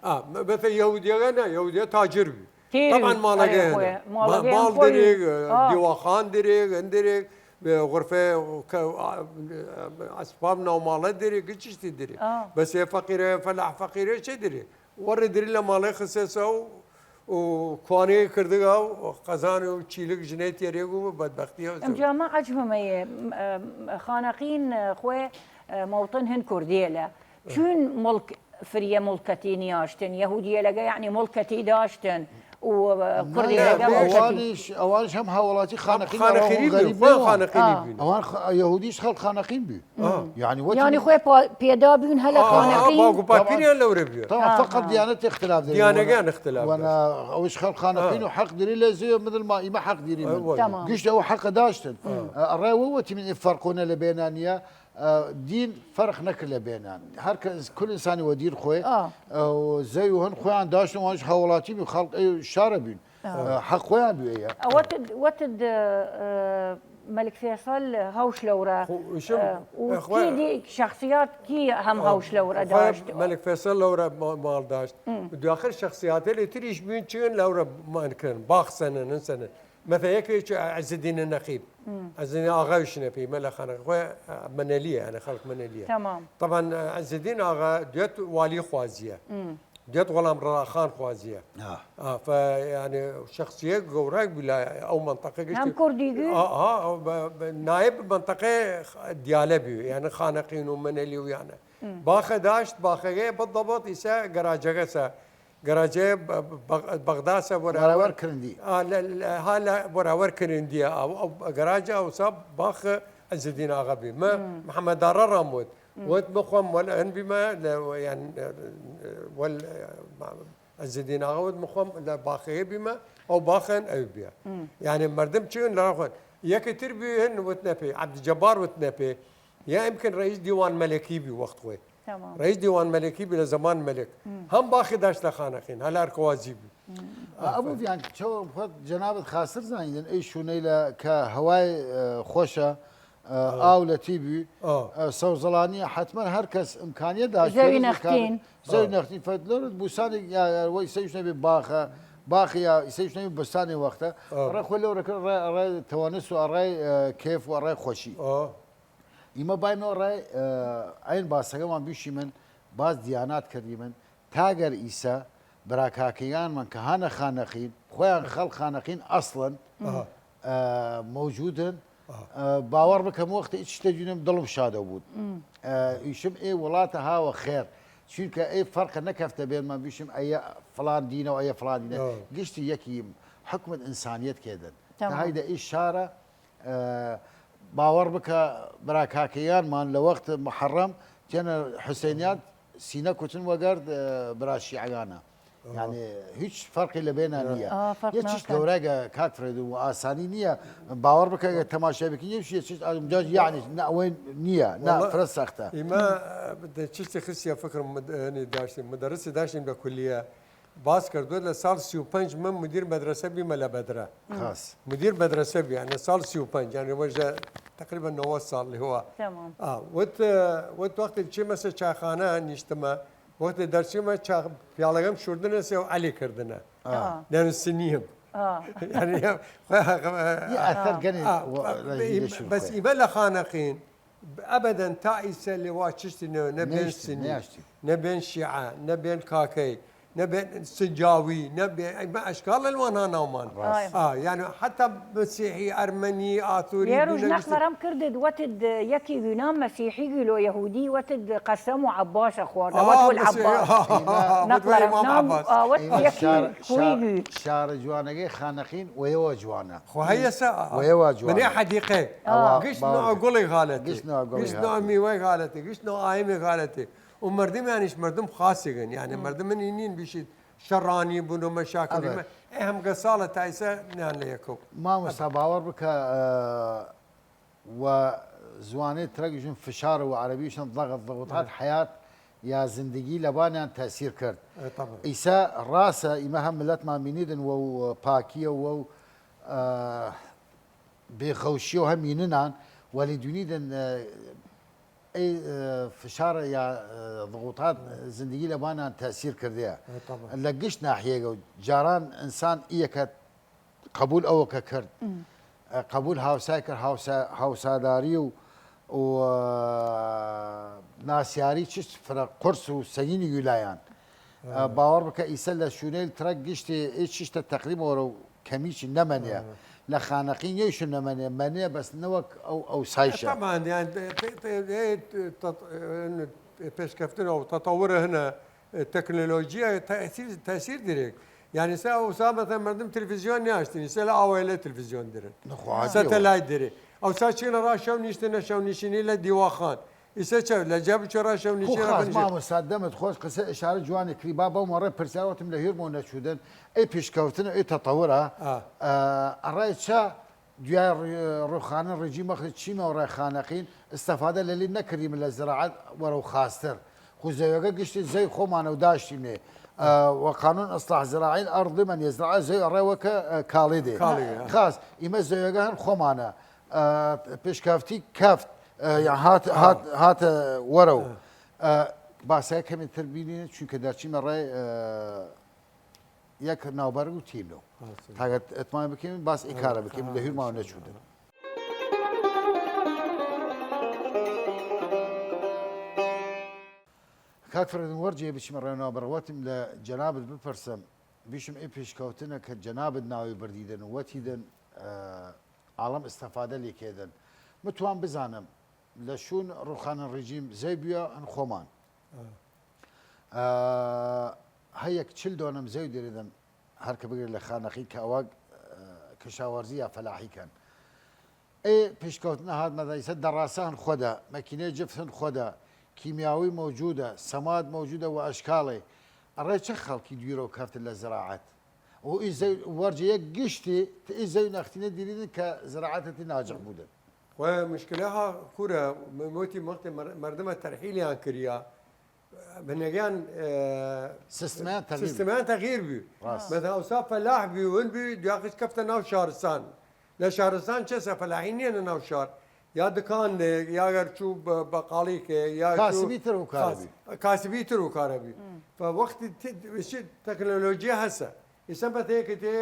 ئا، م-، مثلا یەهودیەگە نە، یەهودیە تاجر بی. تیرین. طبعا ماڵەگە ئەرێ هەنە. خوێ. ما-، ماڵەگە ماڵ خوێ. دریگ، ئا. دیواخان دریگ، هەن دریگ، غرفە ئەسباب ناوماڵە دری، گچشتی دری. بەس ئێ فەقیرە، فەلاح فەقیرە چێ دری؟ وەڕێ دری لە ماڵێ خسێسە و و کوانێ کردگا و قەزان و چیلک ژنەی تێرێگ و بەدبەختی ئەو ئەمجا ما عەجبەمەیە، خانەقین خوێ مەوتن هن کوردیەلە. چون مڵک فریە مڵکەتی نیاشتن، یەهودیەلەگە یەعنی مڵکەتی داشتن و کوردیەلەگە مڵکەتی. ئەوانیش، ئەوانیش هەم هاوڵاتی خانەقین، خانەقینی بی، خانەقینی بی. ئەوان یەهودیش خەڵک خانەقین بی. یەعنی وەت یەعنی خوێ پا-، پێدا بوون هەلە خانەقین. باوک و باپیریان لەورە بووە. طبعا فقط دیانەت اختلاف دەبی. دیانەگەیان اختلاف دەبی. ئەوش خەڵک خانەقین و حەق دری لە زێ مدل ما ئیمە حەق دری من. تمام. گشت ئەو حەق داشتن. ئەڕێ وەتی من فەرقۆنە لە بێنانیە. دین فەرق نەکرد لە بێنان. هەر کەس، کل ئنسانی وە دیر خوێ. زەوی هەن خوێیان داشتن، وانش هاوڵاتی بی، خەڵک ئەی شارە بین. حەق خوێیان بوێە. ئەوەتد، وەتد مەلک فێسەل هەوش لەورە و کی دی شەخسیات کی هەم هەوش لەورە داشت. مەلک فێسەل لەورە ماڵ داشت. دواخر شەخسیاتە لە تریش بوین چین لەورە مان کردن، باخ سەنن، سەنن. مەثلا یەکێ چ عزالدین نەقیب. عزالدین ئاغاویش نەپی، مەلا خانە خوێ مەنەلیە، یەعنی خەڵک مەنەلیە. تمام. طبعا عزالدین ئاغا دوێت والی خوازیە. دوێت غلام رضا خان خوازیە. ئا، فە، یەعنی شەخسیە گەوراک بی لە ئەو منطقە گشت. هەم کوردی گی؟ ئا، ئا، نایب منطقە دیالە بی، یەعنی خانەقین و مەنەلی و یەعنی. باخە داشت، باخەگەی بالضبط ئیسە گەراجەگەسە. گەراجێ بەغداسە وەراوەر کرندی. ها لە وەراوەر کرندیە. ئەو گەراجە ئەوسا باخ عزالدین ئاغا بی. مە محەمەد داڕە ڕام وت، وت مخوەم وەل هن بیمە لە، یان وەل عزالدین ئاغا وت مخوەم لە باخەیە بیمە، ئەو باخەن ئەو بیە. یەعنی مەردم چین لە خوەن یەکتر بی هن وت نەپی، عەبدجەبار وت نەپی. یا ئیمکن رئیس دیوان مەلەکی بی وەخت خوێ. رئیس دیوان مەلەکی بی لە زەمان مەلک. هەم باخی داشت لە خانەقین، هەلار خوازی بی. ئەبوو بیان چەوە خۆت جەنابەت خاسر زانیدن ئەی شوونەیلە کە هەوای خوەشە، ئاو لە تی بی، سەوزەڵانیە، حەتمەن هەر کەس ئمکانیە داشت. زەوی نەختین. زەوی نەختین فەت لەورد بوسانی یا وەی سەیش نەبی باخە، باخی یا سەیش نەبی بستانی وەختە. ڕێ خۆ لەورە کرد، ڕێ، ڕێ تەوانست و ڕێ کێف و ڕێ خوەشی. ئیمە بایمەوە ڕێ عین باسەگەمان بیشی من، باس دیانات کردی من، تاگەر ئیسە براکاکەیان من کە هانە خانەقین، خۆیان خەڵ خانەقین ئەسڵن مەوجودن. باوەڕ بکەم وەختە ئیچ شتە جونم دڵم شادە بود. ئیشم ئێ وڵاتە هاوە خێر، چونکە ئەی فەرقە نەکەفتە بێنمان بیشم ئەیە فلان دینە و ئەیە فلان دینە. گشتی یەکیم حکومت ئینسانیەت کێدن. تە هەیدە ئی شارە باوەڕ بکە برا کاکەیانمان لە وەخت محەڕەم تێنە حوسەینیان سینە کوتن وەگەرد برا شیعەگانە. یەعنی هیچ فەرقی لە بێنا نییە. یە چیش گەورەگە کاک فرێد و ئاسانی نییە. باوەڕ بکە گە تەماشای بکن یە چیش ئەمجاج یەعنی نە ئەوەی نییە، نە فرە سەختە. ئیمە چیشتی خسیە فکرم داشتیم، مدەرسی داشتیم لە کولیە. باس کردووە لە ساڵ سی و پەنج من مدیر مەدرسە بیمە لە بەدرە. خاس. مدیر مەدرسە بی، یەعنی ساڵ سی و پەنج، یەعنی وەژە تقریبا نەوەد ساڵ لێوا. تمام. ئا، وت، وت وەختی چیمەسە چاخانە نیشتمە، وەختی دەرچیمە چاخ پیاڵەگەم شوردنە سێ و عەلی کردنە. ئا. دەنسنیم. ئا. یەعنی، یە ئەثەر گەنی بەس ئیمە لە خانەقین. ئەبەدەن تا ئیسە لێوا چشتی نەوێ، نە بێن سنی، نە بێن شیعە، نە بێن کاکەی، نە بێن سنجاوی، نە بێن، ئەی بە ئەشکال ئەلوان ها ناومان. ئا، یەعنی حەتا مەسیحی، ئەرمەنی، ئاتوری، یە روژ نەقڵەرەم کردد، وەتد یەکی گوینام مەسیحی گوی لۆ یەهودی، وەتد قەسەم و عەباسە خوەردە، وەت ول عەباس. نەقڵەرەم نام، ئا، وەت یەکی خوی گوی. شارە جوانەگەی خانەقین وەیەوە جوانە. خو هەیەسە وەیەوە جوانە. بنێ حەدیقەی. گشت نوع گوڵی غالەتی. گشت نوع میوەی غالەتی. گشت نوع ئایمی غالەتی. و مردم یانیش مردم خاصیگن. یەعنی مردم منی نین بیشید شەڕانی بون و مەشاکلی. ئێ هەمگە ساڵە تایسە نیان لە یەکەو. مامۆستا باوەڕ بکە و زوانێ ترەگیشن فشار و عەرەبیشن ضغط، ضغوطات حیات یا زندگی لەبانیان تەسیر کرد. ئیسە ڕاسە ئیمە هەم ملەتمان مینیدن وە و پاکیە وە و بێخەوشیە و هەم میننان وەلی دونیدن ئەی فشارە یا ضغوطات زندگی لەبانیان تەسیر کردەیە لە گشت ناحیەگە و جاران ئنسان ئیەکە قبول ئەوە کە کرد. قەبوول هاوسای کرد، هاوسا-، هاوساداری و، و ناسیاری چشت فرە قورس و سەگینی ویلایان. باوەڕ بکە ئیسە لە شوونەیل ترەک گشتێ ئێ چشتە تەقریب وەرەو کەمیچی نەمەنێ. لە خانەقین یەیشون نەمەنێ، مەنێ بەس نەوەک ئەو ئەوسایشە. طبعا، یان، ت-، ت-، ت-، ت-، پێشکەفتن و تەتەور هەنە تەکنۆلۆژیا تەسیر، تەسیر دیرێک. یانی سە ئەوسا مەسەن مەردم تلفزیۆن نیاشتین، سە لە ئاوایلە تلفزیۆن درن. نەخوا، عادیە وە. سەتەلایت درێ. ئەوسا چینە ڕا شەو نیشتنە شەو نیشینی لە دیواخان. ئیسە چە لە جە بچۆ ڕا شەو نیشی خو ڕا خاز بنیشی. مامۆستا دەمت خۆش قسە ئشارە جوانێ کری با بەو مەڕێ پرسیاوەتم لە هیرمۆ نەچوودن ئەی پیشکەوتن ئەی تەتەورە. ئا. ئە، ئەڕای چە دویای ڕی-، ڕوخانن ڕیجیم وەخت چیمە و ڕێخانەقین استفادە لەلی نەکردیم لە زراعەت وەرەو خاستر. خو زەویەگە گشتی زەوی خۆمانە و داشتیمێ. ئە، و قانون اصلاح زراعی الارض من یزرع زەوی ئەڕێ وەکە، ئە، کاڵی دێ. کاڵی دێ. خاص، ئیمە زەویەگە هەن خۆمانە. ئە، پێشکەفتی کەفت، ئە، یا هات، هات، هاتە وەرەو. ئە، باسای کەمێ تر بینی، چونکە دەرچیمە ڕێ، ئە، یەک ناوبەرگ و تیمنۆ. تاگەت ئەتمان بکەین، باس ئیکارە بکەین، لە هیرماوە نەچوودن. کاک فرەدن وەرجێ بچمە ڕێ ناوبەرەوەتم لە جەنابت بپرسم، بیشم ئێ پێشکەوتنە کە جەنابت ناوی بردیدن و وەتیدن، ئە، عاڵەم استفادە لیکێدن. متوان بزانم، لە شوون ڕوخانن ڕیجیم زەی بویە هەن خۆمان. ئە، هەیەک چل دۆنم زەوی دریدن، هەر کە بگرێ لە خانەقی کە ئەوە، ئە، کشاوەرزی یا فەلاحی کەن. ئێ پیشکەوتنە هات مەدەیسە دەڕاسان خۆدە، مەکینەی جفت هەن خۆدە، کیمیاوی موجودە، سەماد موجودە و ئەشکاڵێ. ئەڕێ چە خەڵکی دویرەو کەفتن لە زراعەت؟ و ئی زەوی وەرجە یەک گشتی، ت-، ئی زەوی نەختینە دیریدن کە زراعەتەتی ناجح بودن. و مشکلە ها کورە، م-، موتی مەختێ مەر-، مەردمە تەرحیلیان کریا. بنەگیان، ئێ، سیستمیان تەغییر. سیستمیان تەغییر بی. ڕاست. مەسەن ئەوسا فەلاح بی، ون بی، دویاخیش کەفتە ناو شارستان. لە شارستان چەسە فەلاحی نیە لە ناو شار. یا دکان دێ، یا گەر چوو بە-، بەقاڵیکێ، یا چوو کاسبی تر و کارە بی. کاسبی تر و کارە بی. فە وەختی ت-، تەکنۆلۆژیا هەسە. ئیسە بەتەیەکە تێ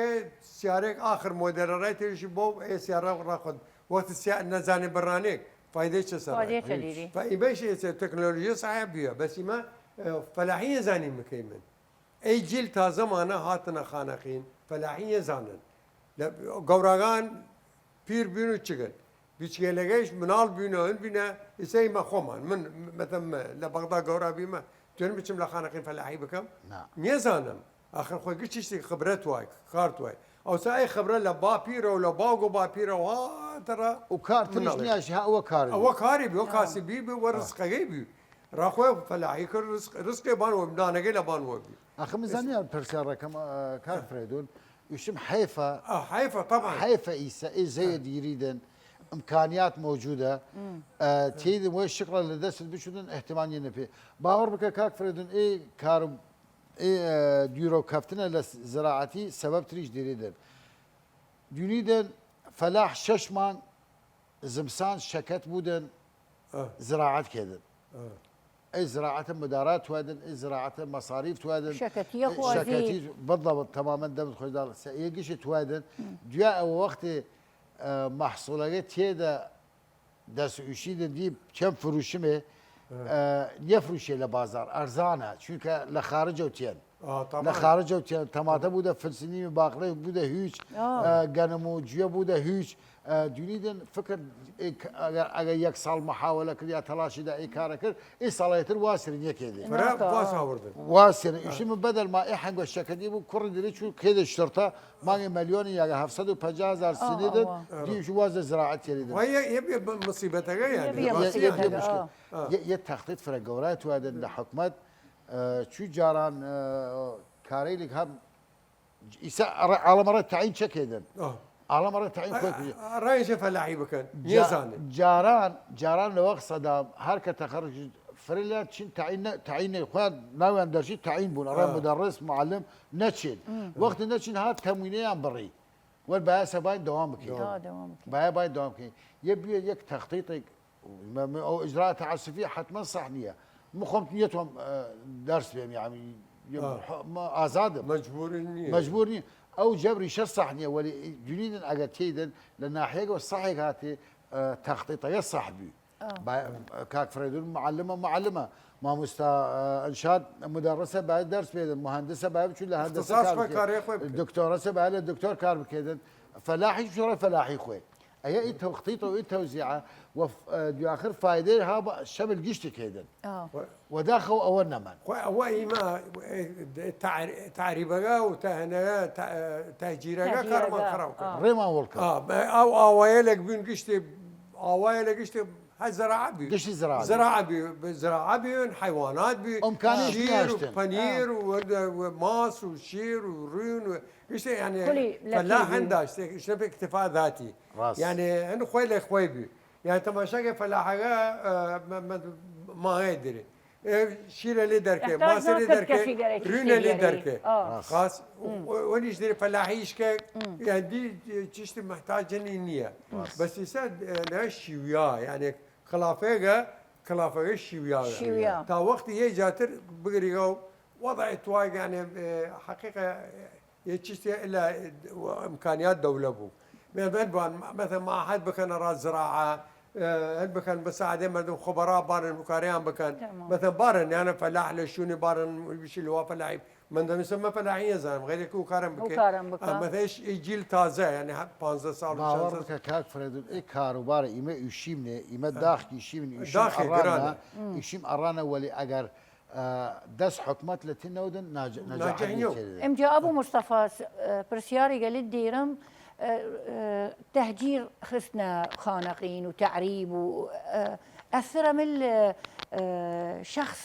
سیارێک ئاخر مۆدێلە ڕای تێشی بۆ ئێ سیارە ڕاخۆن. وەخت سیا-، نەزانێ بڕانێک فایدەی چە سەر فایدەی ڕای. چە دیری؟ فە ئیمەش ئێسێ تەکنۆلۆژی ساحب بیە، بەس ئیمە، ئە، فەلاحی زانی مکەی من. ئەی جیل تازەمانە هاتنە خانەقین، فەلاحی زانن. لە گەوراگان پیر بین و چگن. بیچگەلەگەیش مناڵ بینە، هن بینە، ئیسە ئیمە خۆمان. من، مەتەم، لە بەغدا گەورا بیمە، توێن بچم لە خانەقین فەلاحی بکەم؟ نا. نیەزانم. ئاخر خۆی گشت چیشتی خبرەت وای، کارت وای. ئەوسا ئەی خبرە لە باپیرە و لە باوگ و باپیرە و هاتەڕە و کار تریش مناڵێ. نیاش، ها ئەوە کار ئەوە بی. کاری بی، ئەوە کاسبی بی، وە ڕزقەگەی بی. ڕاخۆی فەلاحی کرد، ڕزق-، ڕزقێ بان وە، دانەگەی لە بان وە بی. ئەخە من زانیان پرسیارەکەم، ئە، کار فرێدون، ئیشم حەیفە. ئە، حەیفە، طبعا. حەیفە ئیسە، ئێ زەوی دیریدن، ئیمکانیات موجودە. ئە، تیدن وەی شکڵە لە دەست بشودن، احتمال نیە نەپێ. باوەڕ بکە کاک فرێدون، ئێ کار ئێ، ئە، دویرەو کەفتنە لە س-، زراعەتی سەبەب تریش دیریدن. دونیدن فەلاح شەش مانگ زمسان شەکەت بودن، ئە. زراعەت کردن. ئە. ئەی زراعەتە مدارات توادن، ئەی زراعەتە مەصاریف توادن. شەکەتیە ئەی خوازی. شەکەتی بالضبط تماما دەمت خۆش داڵ. سە ئێ گشت توادن. دویا ئەو وەختێ، ئە، مەحصولەگە تێدە دەس ئوشیدن دی چەن فروشمێ، ئە، نیەفروشێ لە بازار، ئەرزانە، چونکە لە خارجەو تێن. ئا، تەمام. لە خارجەو تێن، تەماتە بوودە فلسنی و باقلەی بوودە هویچ، ئا. ئە، گەنم و جوێ بوودە هویچ. ئە، دونیدن فکر ئێ ک-، ئەگەر، ئەگەر یەک ساڵ محاولە کرد یا تەلاشی دا ئێ کارە کرد، ئێ ساڵێتر واسرین یەکێ دێ. فرە ناتە، واس ئا. ئاوردن. واسرین. ئا. ئیشی من بەدەل ما ئێ حەنگوە شەکەتی بوو، کوڕی دری چوو کێدە شترتە، مانگێ مەلیۆنی یاگە هەفت سەد و پەنجا هەزار ئا، سنیدن، ئەوە. دی شو وازە زراعەت تێریدن. وە یە، یە بێ ب-، مصیبەتەگە یە یعنی. بێ یە، یە مصیبەتەگە، بێ مشکل. ئا. یە، یە تەخطیط فرە گەورای توادن لە حکومەت، ئە، چوی جاران، ئە، کارەیلیک هەم ئیسا ئەڕێ-، عاڵەمەڕێ تعین چەکێدن. ئا. عاڵەمەڕێ تعین ئە، خۆی ئە، ڕایشە فەلاحی بکەن. جا-، نیەزانن. جاران، جاران لە وەخت سەدام هەر کە تەخەڕج فرلە چین تعین نە-، تعین نە-، خوان ناویان دەرچی تعین بوون. ئەڕێ ئا. مدەڕس، معلم نەچین. وەختی نەچین هات تەموینەیان بڕی. وەر بایا سە باید دەوام بکەین. دەوام. دەوام بکەین. بایا باید دەوام بکەین. یە بویە یەک تەخطیطێک، مە-، مە-، ئەو ئجراء تعسفی حتما صح نییە. من خۆم نیەتوام، ئە، دەرس بێم، یعنی، یە-، ئا. ح-، مە-، ئازادم. مەجبوری نییە. مەجبور نییە. ئەو جەبری شە سەح نیە، وەلی دونیدن ئەگەر تیەیدن لە ناحیەگە و سەحێگ هاتێ، ئە، تەختیتەگە سەح بی. با-، کاک فرەیدون معلمە، معلمە، ماموستا، ئە، ئەنشاد مدەرسە باید دەرس بێدن، مهندسە باید بچوو لە هەندسە اختصاص کار خوی بکەێد، کارێ خوی بکەێد. دکتۆرەسە باید لە دکتۆر کار بکەێدن، فەلاحیش بچوو فەلاحی خوی. ئەیە ئی تەختیت و ئی تەوزیعە و ف-، ئە، دویاخر فایدەی ها بە شەمل گشتی کەێدن. ئا. و داخەو ئەوە نەمەن. خۆ ئەوە ئیمە، ئێ، تەعر-، تەعریبەگە و تەهنەگە، تە-، تەهجیرەگە تەهجیرەگە. کارمان خراو کرد. ئا. ڕێمان وەڵ کرد. ئا، بە-، ئەو ئاوایە لە بوین گشتی، ئاوایە لە گشتی هە زراعە بی. گشتی زراعە بی. زراعە بی، زراعە بی، حیوانات بی، ئەمکانیش شیر و نیاشتن. پەنیر ئا. و، و ماس و شیر و ڕون و گشتی، یعنی، کلی لە فەلاح کلی بی. هەن داشت، شتە بە اکتفا ذاتی. ڕاست. یعنی، هەن خوی لە خوی بی. یعنی، تەماشاگە فەلاحەگە، ئە، مە-، مە-، ماهی دری. ئێ، شیرە لێ دەرکێ، احتیاج ماسە لێ ناکرد دەرکێ، کەشی گەرەکی ڕوینە لێ شیرگەری. دەرکێ. ئا. ڕاست. خاص، و-، و-، وەنیش دری فەلاحیش کە، یعنی، دی، چشت محتاجنی نییە. ڕاست. بەس ئیسا، ئە، لە شیویا، یعنی، خلافەگە، خلافەگە شیویا. شیویا. تا وەختی یە جاتر بگریگە و وەضع توای، یعنی، ئە، حقیقە، یە چشتێ ئلە ئمکانیات دەولە بوو. مەسەن بان، مەسەن مەعهەد بکەنە ڕا زراعە، ئە، هەن بکەن بە ساعدێ مردم خبرا بارن و کاریان بکەن. تمام. مەسەن بارن، یانە فەلاح لە شوونی بارن، ویشی لوا فەلاحی. من دەمیسم مە فەلاحی نەزانم، غیرێکی و کارم و بکە. کارم بکە. ئە، مەسەن ئیش، ئی جیل تازە، یعنی، هە-، پانزدە ساڵ و باوەڕ شانزدە بکە کاک فرەیدون، ئی کاروبارە ئیمە ئیشیم نێ، ئیمە داخ ئیشیم، ئیشیم داخی ئەڕانە، گرانە. ئیشیم ئەڕانە، وەلی ئەگەر ئە، دەس حکومەت لە تی نەودن ناج-، ناجاح ناجاح نیو. نیکردن. ئمجا ئەبو مستەفا، ئە، پرسیاریگە لێ دیرم، ئە، ئە، تەهجیر خستنە خانەقین و تەعریب و، ئە، ئەسر ئەمل، ئە، شەخس،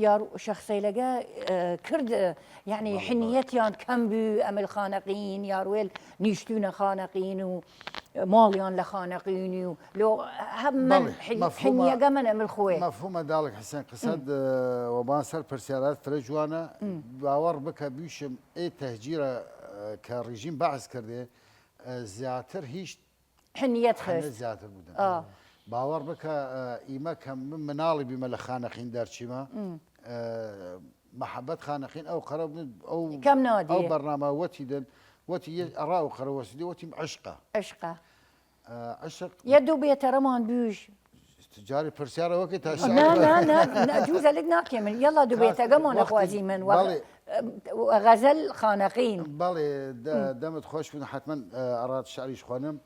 یار، شەخسەیلەگە، ئە، کرد، ئە، یعنی، بەڵێ، بەڵێ. حنیەتیان کەم بی، ئەمل خانەقین، یاروێل نیشتونە خانەقین و، ماڵیان لە خانەقینی و لۆ هەم من بەڵێ، حن-، مەفهومە، حنیەگە من ئەمر خوێ. مەفهومە داڵک حسێن قسەد، ئە، وەبان سەر پرسیارات فرە جوانە. باوەڕ بکە بیشم ئێ تەهجیرە، ئە، کە ڕژیم بەعس کردێ، ئە، زیاتر هیچ حنیەت حنیەت خست. زیاتر بودن. ئا. باوەڕ بکە، ئە، ئیمە کە من مناڵی بیمە لە خانەقین دەرچیمە، ئە، محەبەت خانەقین ئەو قەرە بن، ئەو کەم نادیە. ئەو بەرنامە وەتی دن، وەتی یە ئەڕا ئەو قەرە وەسیدی، وەتیم عشقە. عشقە. ئە، عشق. یە دوو بێتەرەمان بووژ. جاری پرسیارە وەکی تا نا، نا، نا، نا، جوزە لێک ناکێ من. یەڵا دوو بێتەگەمان وەختی ئەخوازی من. وەخ-، بەڵێ. ئە، غەزەل خانەقین. بەڵێ، دە-، دەمت خۆش بن، حتمەن، ئە، ئەڕات شعریش خوەنم.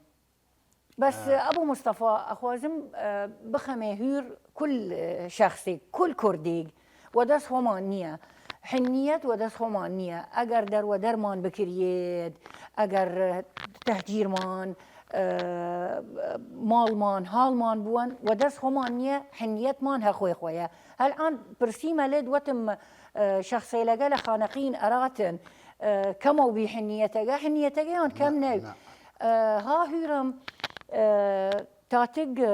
بەس، ئە، ئەبو مستەفا، ئەخوازم، ئە، بخەمێ هویر کل، ئە، شەخسیگ، کل کوردیگ، وە دەس خوەمان نییە. حنیەت وە دەس خوەمان نییە. ئەگەر دەروەدەرمان بکریەێد، ئەگەر، ئە، تەهجیرمان، ئە، ماڵمان، هاڵمان بووەن، وە دەس خوەمان نییە، حنیەتمان هە خوەی خوەیە. هەلئان پرسیمە لێد وەتم، ئە، شەخسەیلەگە لە خانەقین ئەراتن، ئە، کەمەو بی حنیەتەگە، حنیەتەگەیان کەم نەوی. ئە، ها هویرم، ئە، تاتگ، ئە،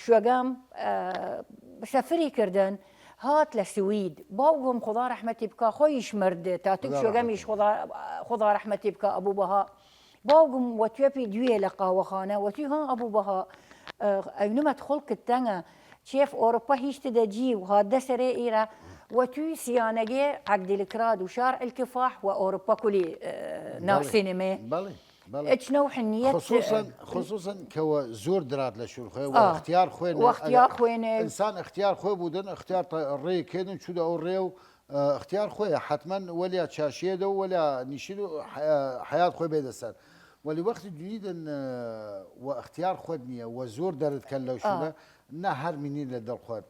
شوەگەم، ئە، سەفری کردن، هات لە سوید. باوگم خودا رەحمەتی بکا، خوەییش مرد. تاتگ شوەگەمیش خودا، خودا رەحمەتی بکا، ئەبو بەها. باوگم وەتوێ پی دویێ لە قاوەخانە، وەتوی ها ئەبو بەها، ئە، ئەونمەت خوڵ کتەنگە، چێف ئۆروپا هیشت دەجی و هات دەسەرێ ئیرە، وەتوی سیانەگێ عەگدیلکراد و شار الکفاح و ئۆروپا کولی، ئە، ناوسینمێ. بەڵێ، بەڵێ. ئەچنە و حنیەت، خصوصاً، ئە، خصوصاً کە وە زۆر درات لە شور خوێ، وە ئختیار خوێنێ، وە ئختیار خوێنێ. ئینسان ئختیار خوێ بودن، ئختیار تا ڕێ کێدن، چوودە ئەو ڕێ و، ئە، ئختیار خوێ، حتماً وەلیا چاشیێدە و وەلیا نیشید و حیا-، حیات خوێ بێدە سەر. وەلی وەختی دویدن، ئە، وە ئختیار خوێد نییە، وە زۆر دەرد کەن لەو شورە، نە هەر مینی لە دڵ خوێد.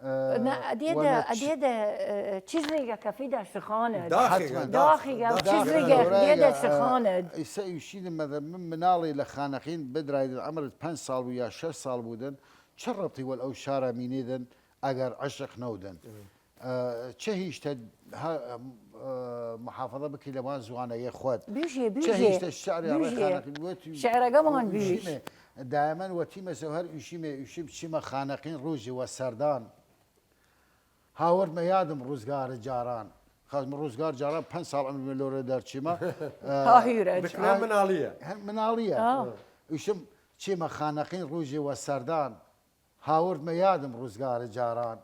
ئە، نە، ئەدێدە، ئەدێدە، ئە، چیزێگە کە فیدا سخانت. داخیگە، حتماً. داخیگە، داخیگە، چیزێگە، داخیگە، ئەدێدە ئە، سخانت. ئیسە ئیشیدن مەدە من مناڵی لە خانەقین بدرایدن، عەمرت پەنج ساڵ بوو یا شەش ساڵ بودن، چە ڕەبتی وەل ئەو شارە مینێدن ئەگەر عشق نەودن؟ ئە، چە هیشتە ها، ئە، محافظە بکی لەوان زوانەگە خوەد؟ بژێ، چە بژێ، هیشتە شعری ئەڕێ بژێ. خانەقین وەتی شعرەگەمان بژ. ئیشیمێ. دایمەن وەتیمە سەو هەر ئیشیمێ، ئیشیم چیمە خانەقین ڕوژی وە سەردان. هاوردمە یادم ڕوزگارە جاران. خاز من ڕوزگار جاران پەنج ساڵ عمرمێ لۆرە دەرچیمە. ئە، ها هیرە. دکرا مناڵیە. هەر مناڵیە. ئا. ئیشم چیمە خانەقین ڕوژی وە سەردان. هاوردمە یادم ڕوزگارە جاران.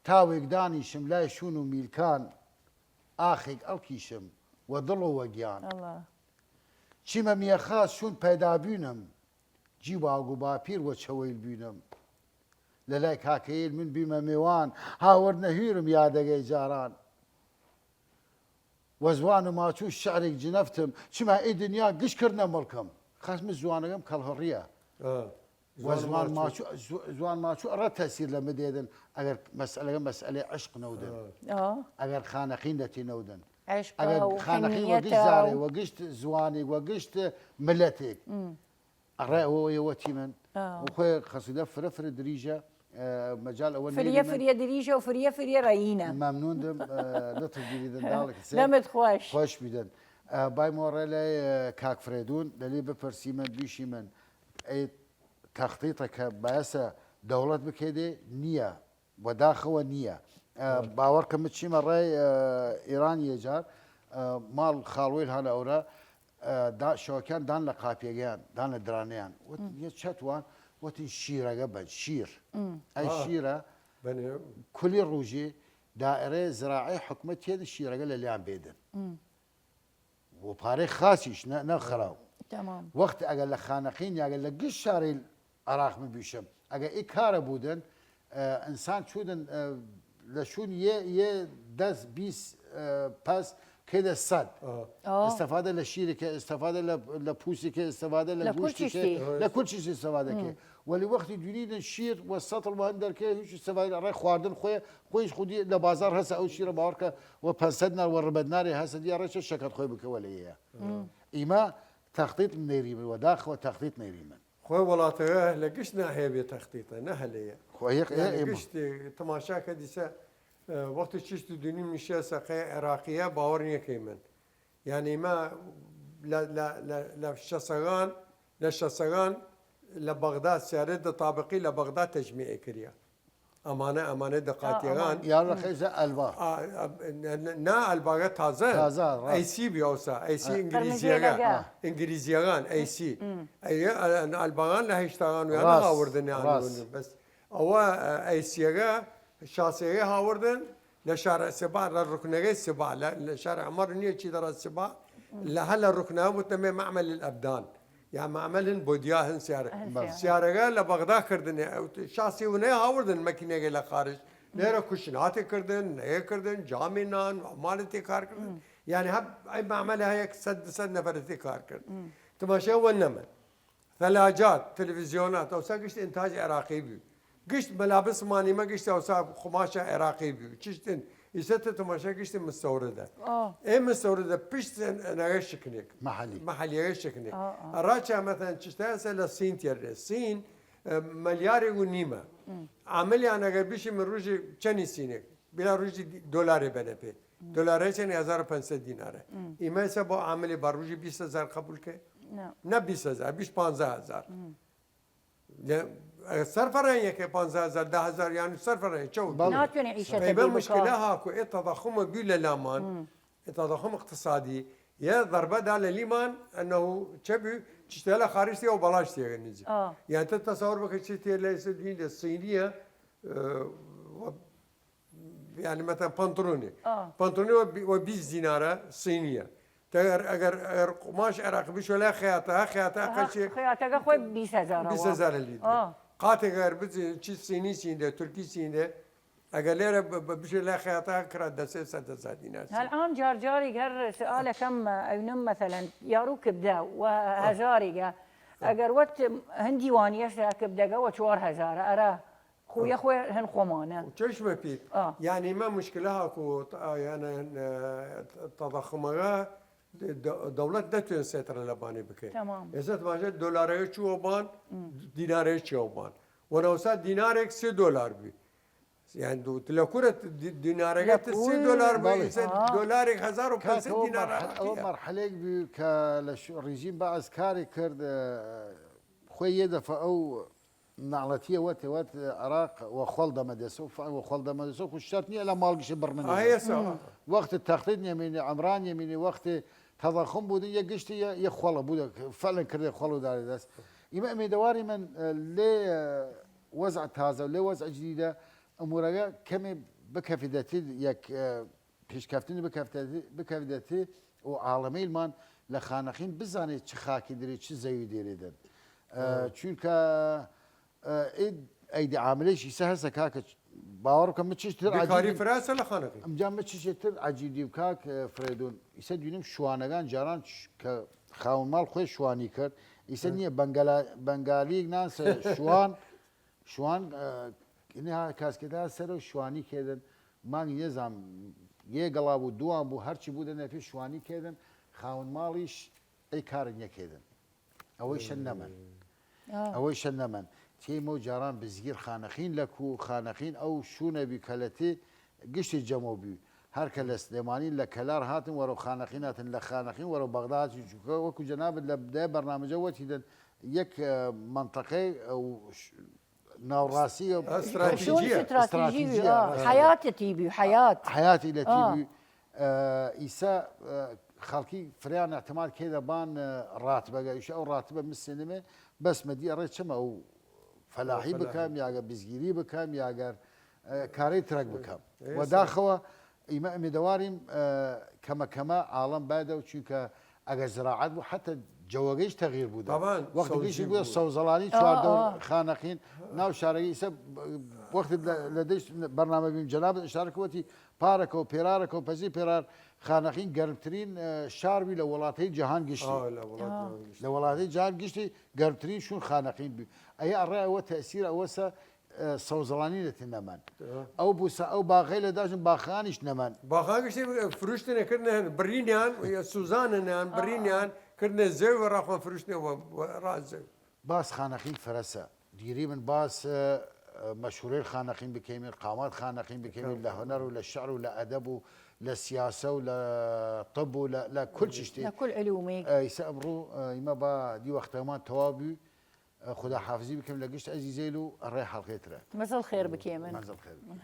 تاوێگ دانیشم لای شوون و میلکان، ئاخێگ ئەڵکیشم وە دڵ و وە گیان. ئەڵا. چیمە میەخاس چوون پەیدا بوینم، جی باوگ و باپیر وە چەوەیل بوینم. لە لای کاکەیل من بیمە مێوان، هاوردنە هویرم یادەگەی جاران. وە زوان و ماچوو شعرێگ جنەفتم، چما ئی دنیا گشت کردنە مڵکم. خەسم زوانەگەم کەڵهڕیە. ئە. وە زوان زوان ماچوو. ماچوو، زو-، زوان ماچوو ئەڕە تەسیر لە مدێدن، ئەگەر مەسئلەگە مەسئلەی عشق نەودن. ئە. ئەگەر خانەقین لەتی نەودن. عشق ئەگەر و خانەقین وە گشت حنیەتە زارێ، و وە گشت زوانێگ، وە گشت ملەتێگ. م. ئەڕێ ئەوە وەتیمن. ئا. و خوێ قەسیدە فرە فرە دریژە، ئە، مەجال ئەوە فریە نەیریمن. فریە دریژە و فریە فریە ڕەیینە. مەمنوون دم، ئە، لطف بیریدن داڵک سێ. دەمت خوەش. خوەش بیدن. ئە، بای مۆڕێ لای، ئە، کاک فرێدون، لەلی بپرسیمن، بیشیمن. ئەی تەخطیطە کە بایەسە دەوڵەت بکێدێ، نییە. وەداخەوە نییە. ئە، باوەڕ کە من چیمە ڕێ، ئە، ئیران یە جار، ئە، ماڵ خاڵوەیل هەنە ئەورە، ئە، دا-، شەوەکیان دان لە قاپیەگەیان، دان لە درانەیان. وت، یە چەت وان، وتین شیرەگە بەن، شیر. ئەی ئا. شیرە بەنێ. کولی ڕوژی دائرەی زراعی حکومەت تێد شیرەگە لە لیان بێدن. و پارەی خاسیش نە، نە خراو. تەمام. وەخت ئەگەر لە خانەقین یا گەر لە گشت شارەیل عراق ببیشم، ئەگەر ئی کارە بودن، ئە، ئنسان چوودن، ئە، لە شوون یە، یە دەس بیس، ئە، پەس کەیدە سەد. ئە. ئە. ئستفادە لە شیرەکە، ئستفادە لە، لە پووسەکە، ئستفادە لە لە گوشتەکە، کوچیشتی. لە کوچیش ئستفادەکە. وەلی وەختی دوینیدن شیر وە سەتڵ وە هەندەرکە هیچ ئستفادە ئەڕێ خواردن خوێ، خویش خودی لە بازار هەسە ئەو شیرە باوەڕکە وە پەنج سەد نار وە ڕبەد نارێ هەسە دیا ڕێچە شەکەت خوێ بکە وەلێ یە. ئیمە تەخطیط نەیریمن وە داخەوە تەخطیط نەیریمن. خوێ وڵاتەگە لە گشت ناحیە بێ تەخطیطە، نە هەلەیە. خۆ یەک، یەعنی ئێمە. گشت تماشا کە دیسە، ئە، وەختی چیشت و دونی میشە سەقەی عراقیە باوەڕ نیەکەیمن. یەعنی ما لە، لە، لە، لە شەسەگان، لە شەسەگان لە بەغداد سیارەت دە تابقی لە بەغداد تەجمیع کریا. ئەمانە، ئەمانە دە قاتیەگان. ئەمان. یان لە خەیزە ئەلبا. ئا، ئا، نە، نە، نە، ئەلباگە تازە. تازە، ڕاست. ئەیسی بیاوسا، ئەیسی ئە. ئینگلیزیەگە. قرمزیەگە. ئینگلیزیەگان، ئەیسی. ئەیە، ئە، ئە، ئەلباگان لە هەشتاگان و یان ڕاست، هاوردن یان ڕاست. بەس ئەوە، ئە، ئەیسیەگە، شاسیەگە هاوردن لە شارع سبا، لە ڕکنەگەی سبا، لە، لە شارع عمر نییە چی دەڕە سبا، لە هەر لە ڕکنەگە بوتنە مێ معمل الأبدان. یا معمل هن بۆ دیا هن سیارە. هن سیارە. سیارەگە لە بەغدا کردنێ، ئەو ت-، شاسی و نەی هاوردن مەکینەگە لە خارج. نێرە کوشن هاتێ کردن، نەیە کردن، جامێ نان، مالێ تێ کار کردن. یعنی هەب، ئەی معملە هەیە کە سەد، دو سەد نەفەرە تێ کار کرد. تماشا وە نەمن. ثلاجات، تلویزیونات، ئەوسا گشت ئینتاج عراقی بوو. گشت ملابس مانیمە گشت ئەوسا قماشە عراقی بوو. چشتن، ئیسە تە تماشا گشت مستەوردە. ئا. ئێ مستەوردە پشت نەگە شکنێک. محلی. محلیەگە شکنێک. ئا، ئا. ڕاچە مەتەن چشتە ئەسە لە سین تێرێ. سین، ئە، مەلیارێک و نیمە. عاملیان ئەگەر بشی من ڕوژی چەنی سینێک. بلا ڕوژی دی-، دۆلارێ بەنە پێ. دۆلارێ چەنی هەزار و پەنج سەد دینارە. ئیمە ئسە بۆ عاملی بە ڕوژی بیست هەزار قبول کە؟ نە. نە بیست هەزار، بیست پانزە هەزار. لە، ئە، سەرفەڕەنیەکە پانزە هەزار، دە هەزار، یان سەرفەڕەنی چەو. بەڵێ. ناتوێنێ عیشەتە غەیبە بی بکا. مشکلە هاکو، ئێ تەضخمە بی لە لامان، ئێ تەضخم اقتصادی، یە ضربە دا لە لیمان، ئەنه چە بی، چشتە لە خارج تیە و بەڵاش تیە نزی. ئا. یان تە تەسەور بکە چی تیە لە ئێسە دوین لە سینیە، ئە، و یعنی مەتەن پەنتڕونی. ئا. پەنتڕونی وە بی-، وە بیست دینارە سینیە. تە ئەگەر، ئەگەر، ئەگەر قوماش عراق بشۆ لە خیاتە، خیاتە ئەها، قەشی خیاتەگە خوەی بیست هەزار بیست هەزار لیتر. ئا. قاتێک ئەگەر بزی چی سینی سینده، تورکی سینده، ئەگەر لێرە ب-، ب-، بشێ لە خیاتە کرا دە سێ سەد هەزار دینار. هەلئان جار جاریگ هەر سؤالەکەم ئەوینم مەسەلەن یارو کبدە و هەزاریگە. ئەگەر وەت هندی وانیەس کبدەگە وە چوار هەزارە ئەرا خویە خوێ هن خۆمانە. و چشمە پید. ئا. یعنی ما مشکلە هاکو، ئا، یعنی، ئە، تضخمەگە د-، د-، دەوڵەت نەتوێن سێترە لە بانی بکەین. تەمام. ئێستا تماشا دۆلارەگە چووە بان، دینارەگە چووە بان. وەنەوسا دینارێک سێ دۆلار بی. یعنی دو، لە کورە دی-، دینارەگە لە ت-، سێ کور؟ دۆلار بی، بەڵێ. ئێستا ئا. دۆلارێک هەزار و پەنج سەد کاکە، ئەو دینار مەرحە-، ئەو ئەرتیە. مەرحەلێک بی کە لە ش-، ڕژیم بەعس کارێک کرد، ئە، خوێ یە دەفە ئەو نەعلەتیە وەت، وەت عراق وە خوەڵ دەمە دەسە و فعل وە خوەڵ دەمە دەسە و خو شەرت نییە لە ماڵ گشت بڕمنێ. ئا، هەسە. وەخت تەخریب نێمینێ، عمران نێمینێ، وەخت تەضخم بودن، یە گشتی یە، یە خوەڵە بودە، فعلا کردێ خوەڵ و دارێ دەس. ئیمە ئمیدەواریمن، ئە، لێ، ئە، وەزع تازە و لێ وەزع جدیدە، ئمورەگە کەمێ بکەفیدەتی یەک، ئە، پیشکەفتنی بکەفتەتی، بکەفیدەتی و عاڵەمەیلمان لە خانەخین بزانێت چ خاکی دەێ، چ زەوی دێرێدن. ئە، چونکە، ئە، ئید ئەیدی عاملەیش ئیسە هەسە کاکە، باوەڕ بکەم من چشتر بیکاری عەجیبیم. فراسە لە خانەخین. ئەمجا من چشتر عەجیب دیم کاک، ئە، فرێدون. ئیسە دوینم شوانەگان جاران چ-، کە خاون ماڵ خوێ شوانی کرد. ئیسە نییە بەنگەلا-، بەنگالیک نانسە شوان، شوان، ئە، ئینها کاسکێتا سەرە و شوانی کێدن. مانگ یەزام یێ گەڵا بوو، دووان بوو، هەرچی بوو دەنە پێ شوانی کێدن. خاون ماڵیش ئەی کارن یەکێدن. ئەوەی شەن نەمەن. ئەوەی شەن نەمەن. تێمە و جاران بزگیر خانەخین لە کو، خانەخین ئەو شوونە بی کە لە تێ گشتی جەمەو بی. هەر کە لە سلێمانی لە کەلار هاتن وەرەو خانەخین هاتن، لە خانەخین وەرەو بەغدا هاتن، چونکە وەکو جەنابت لە بدای بەرنامەجە وەتیدن، یەک، ئە، منطقەی، ئە، و ش-، ناوڕاستی، ئە، ئە، استراتیژیە. شوون استراتیژی، استراتیژیە، ئا، ڕاستە. حیاتەتی بی، حیات. حیاتی لە تی ئا. بی، ئە، ئیسا، ئە، خەڵکی فریان اعتماد کێدە بان، ئە، ڕاتبەگە. ئیش ئەو ڕاتبە مسێنمێ، بەس مەدی ئەڕێ چەمە ئەو فەلاحی فەلاحی. بکەم، یاگە بزگیری بکەم، یاگەر، ئە، کارەی ترەک بکەم. ئێ، و سا- داخەوە ئیمە ئەمێدەواریم، ئە، کەمە کەمە عاڵەم بایدە و چونکە ئەگەر زراعەت بوو، حتی جەوەگەیش تەغییر بوو دە. تەبان، وەختی سەوزی گەیشی بووە بوو. سەوزەڵانی ئا، چواردەور ئا. خانەخین، ناو شارەگە ئیسە وەختی لە، لە دەیشت بەرنامە بیم جەنابەت ئشارە کە وەتی پارەکە و پێرارەکە و پەزی پێرار خانەخین گەرمترین، ئە، شار بی لە وڵاتەی جەهان گشتی. ئا، لە وڵات ئا. جەهان گشتی. لە وڵاتەی جەهان گشتی گەرمترین شوون خانەخین بی. ئەیە ئەڕێ ئەوە تەئسیر ئەوەسە، ئە، سەوزەڵانی لەتی نەمەن. ئا. ئەو بوسە، ئەو باغەی لە داشن باخانیش نەمەن. باخان گشتی فروشتنە کردنە هەن، برینیان، یا سوزاننیان، برینیان، کردنە زەوی و ڕاخوان فروشتنە و، و ڕاز زەوی. باس خانەخین فرەسە. دیری من باس، ئە، مەشهورەیل خانەخین بکەیمن، قامات خانەخین بکەیمن، لە هونەر و لە شعر و لە ئەدەب و لە سیاسە و لە طب و لە، لە کل چشتی. لە کل علومی. ئە، ئیسە ئەمڕوو، ئە، ئیمە با دی وەختەمان تەواو بی، ئە، خوداحافظی بکەم لە گشت عزیزەیل و ئەڕێ حەڵقەی ترە. مەزەڵ خێر بکەیمن. مەزەڵ خێر بکەیمن.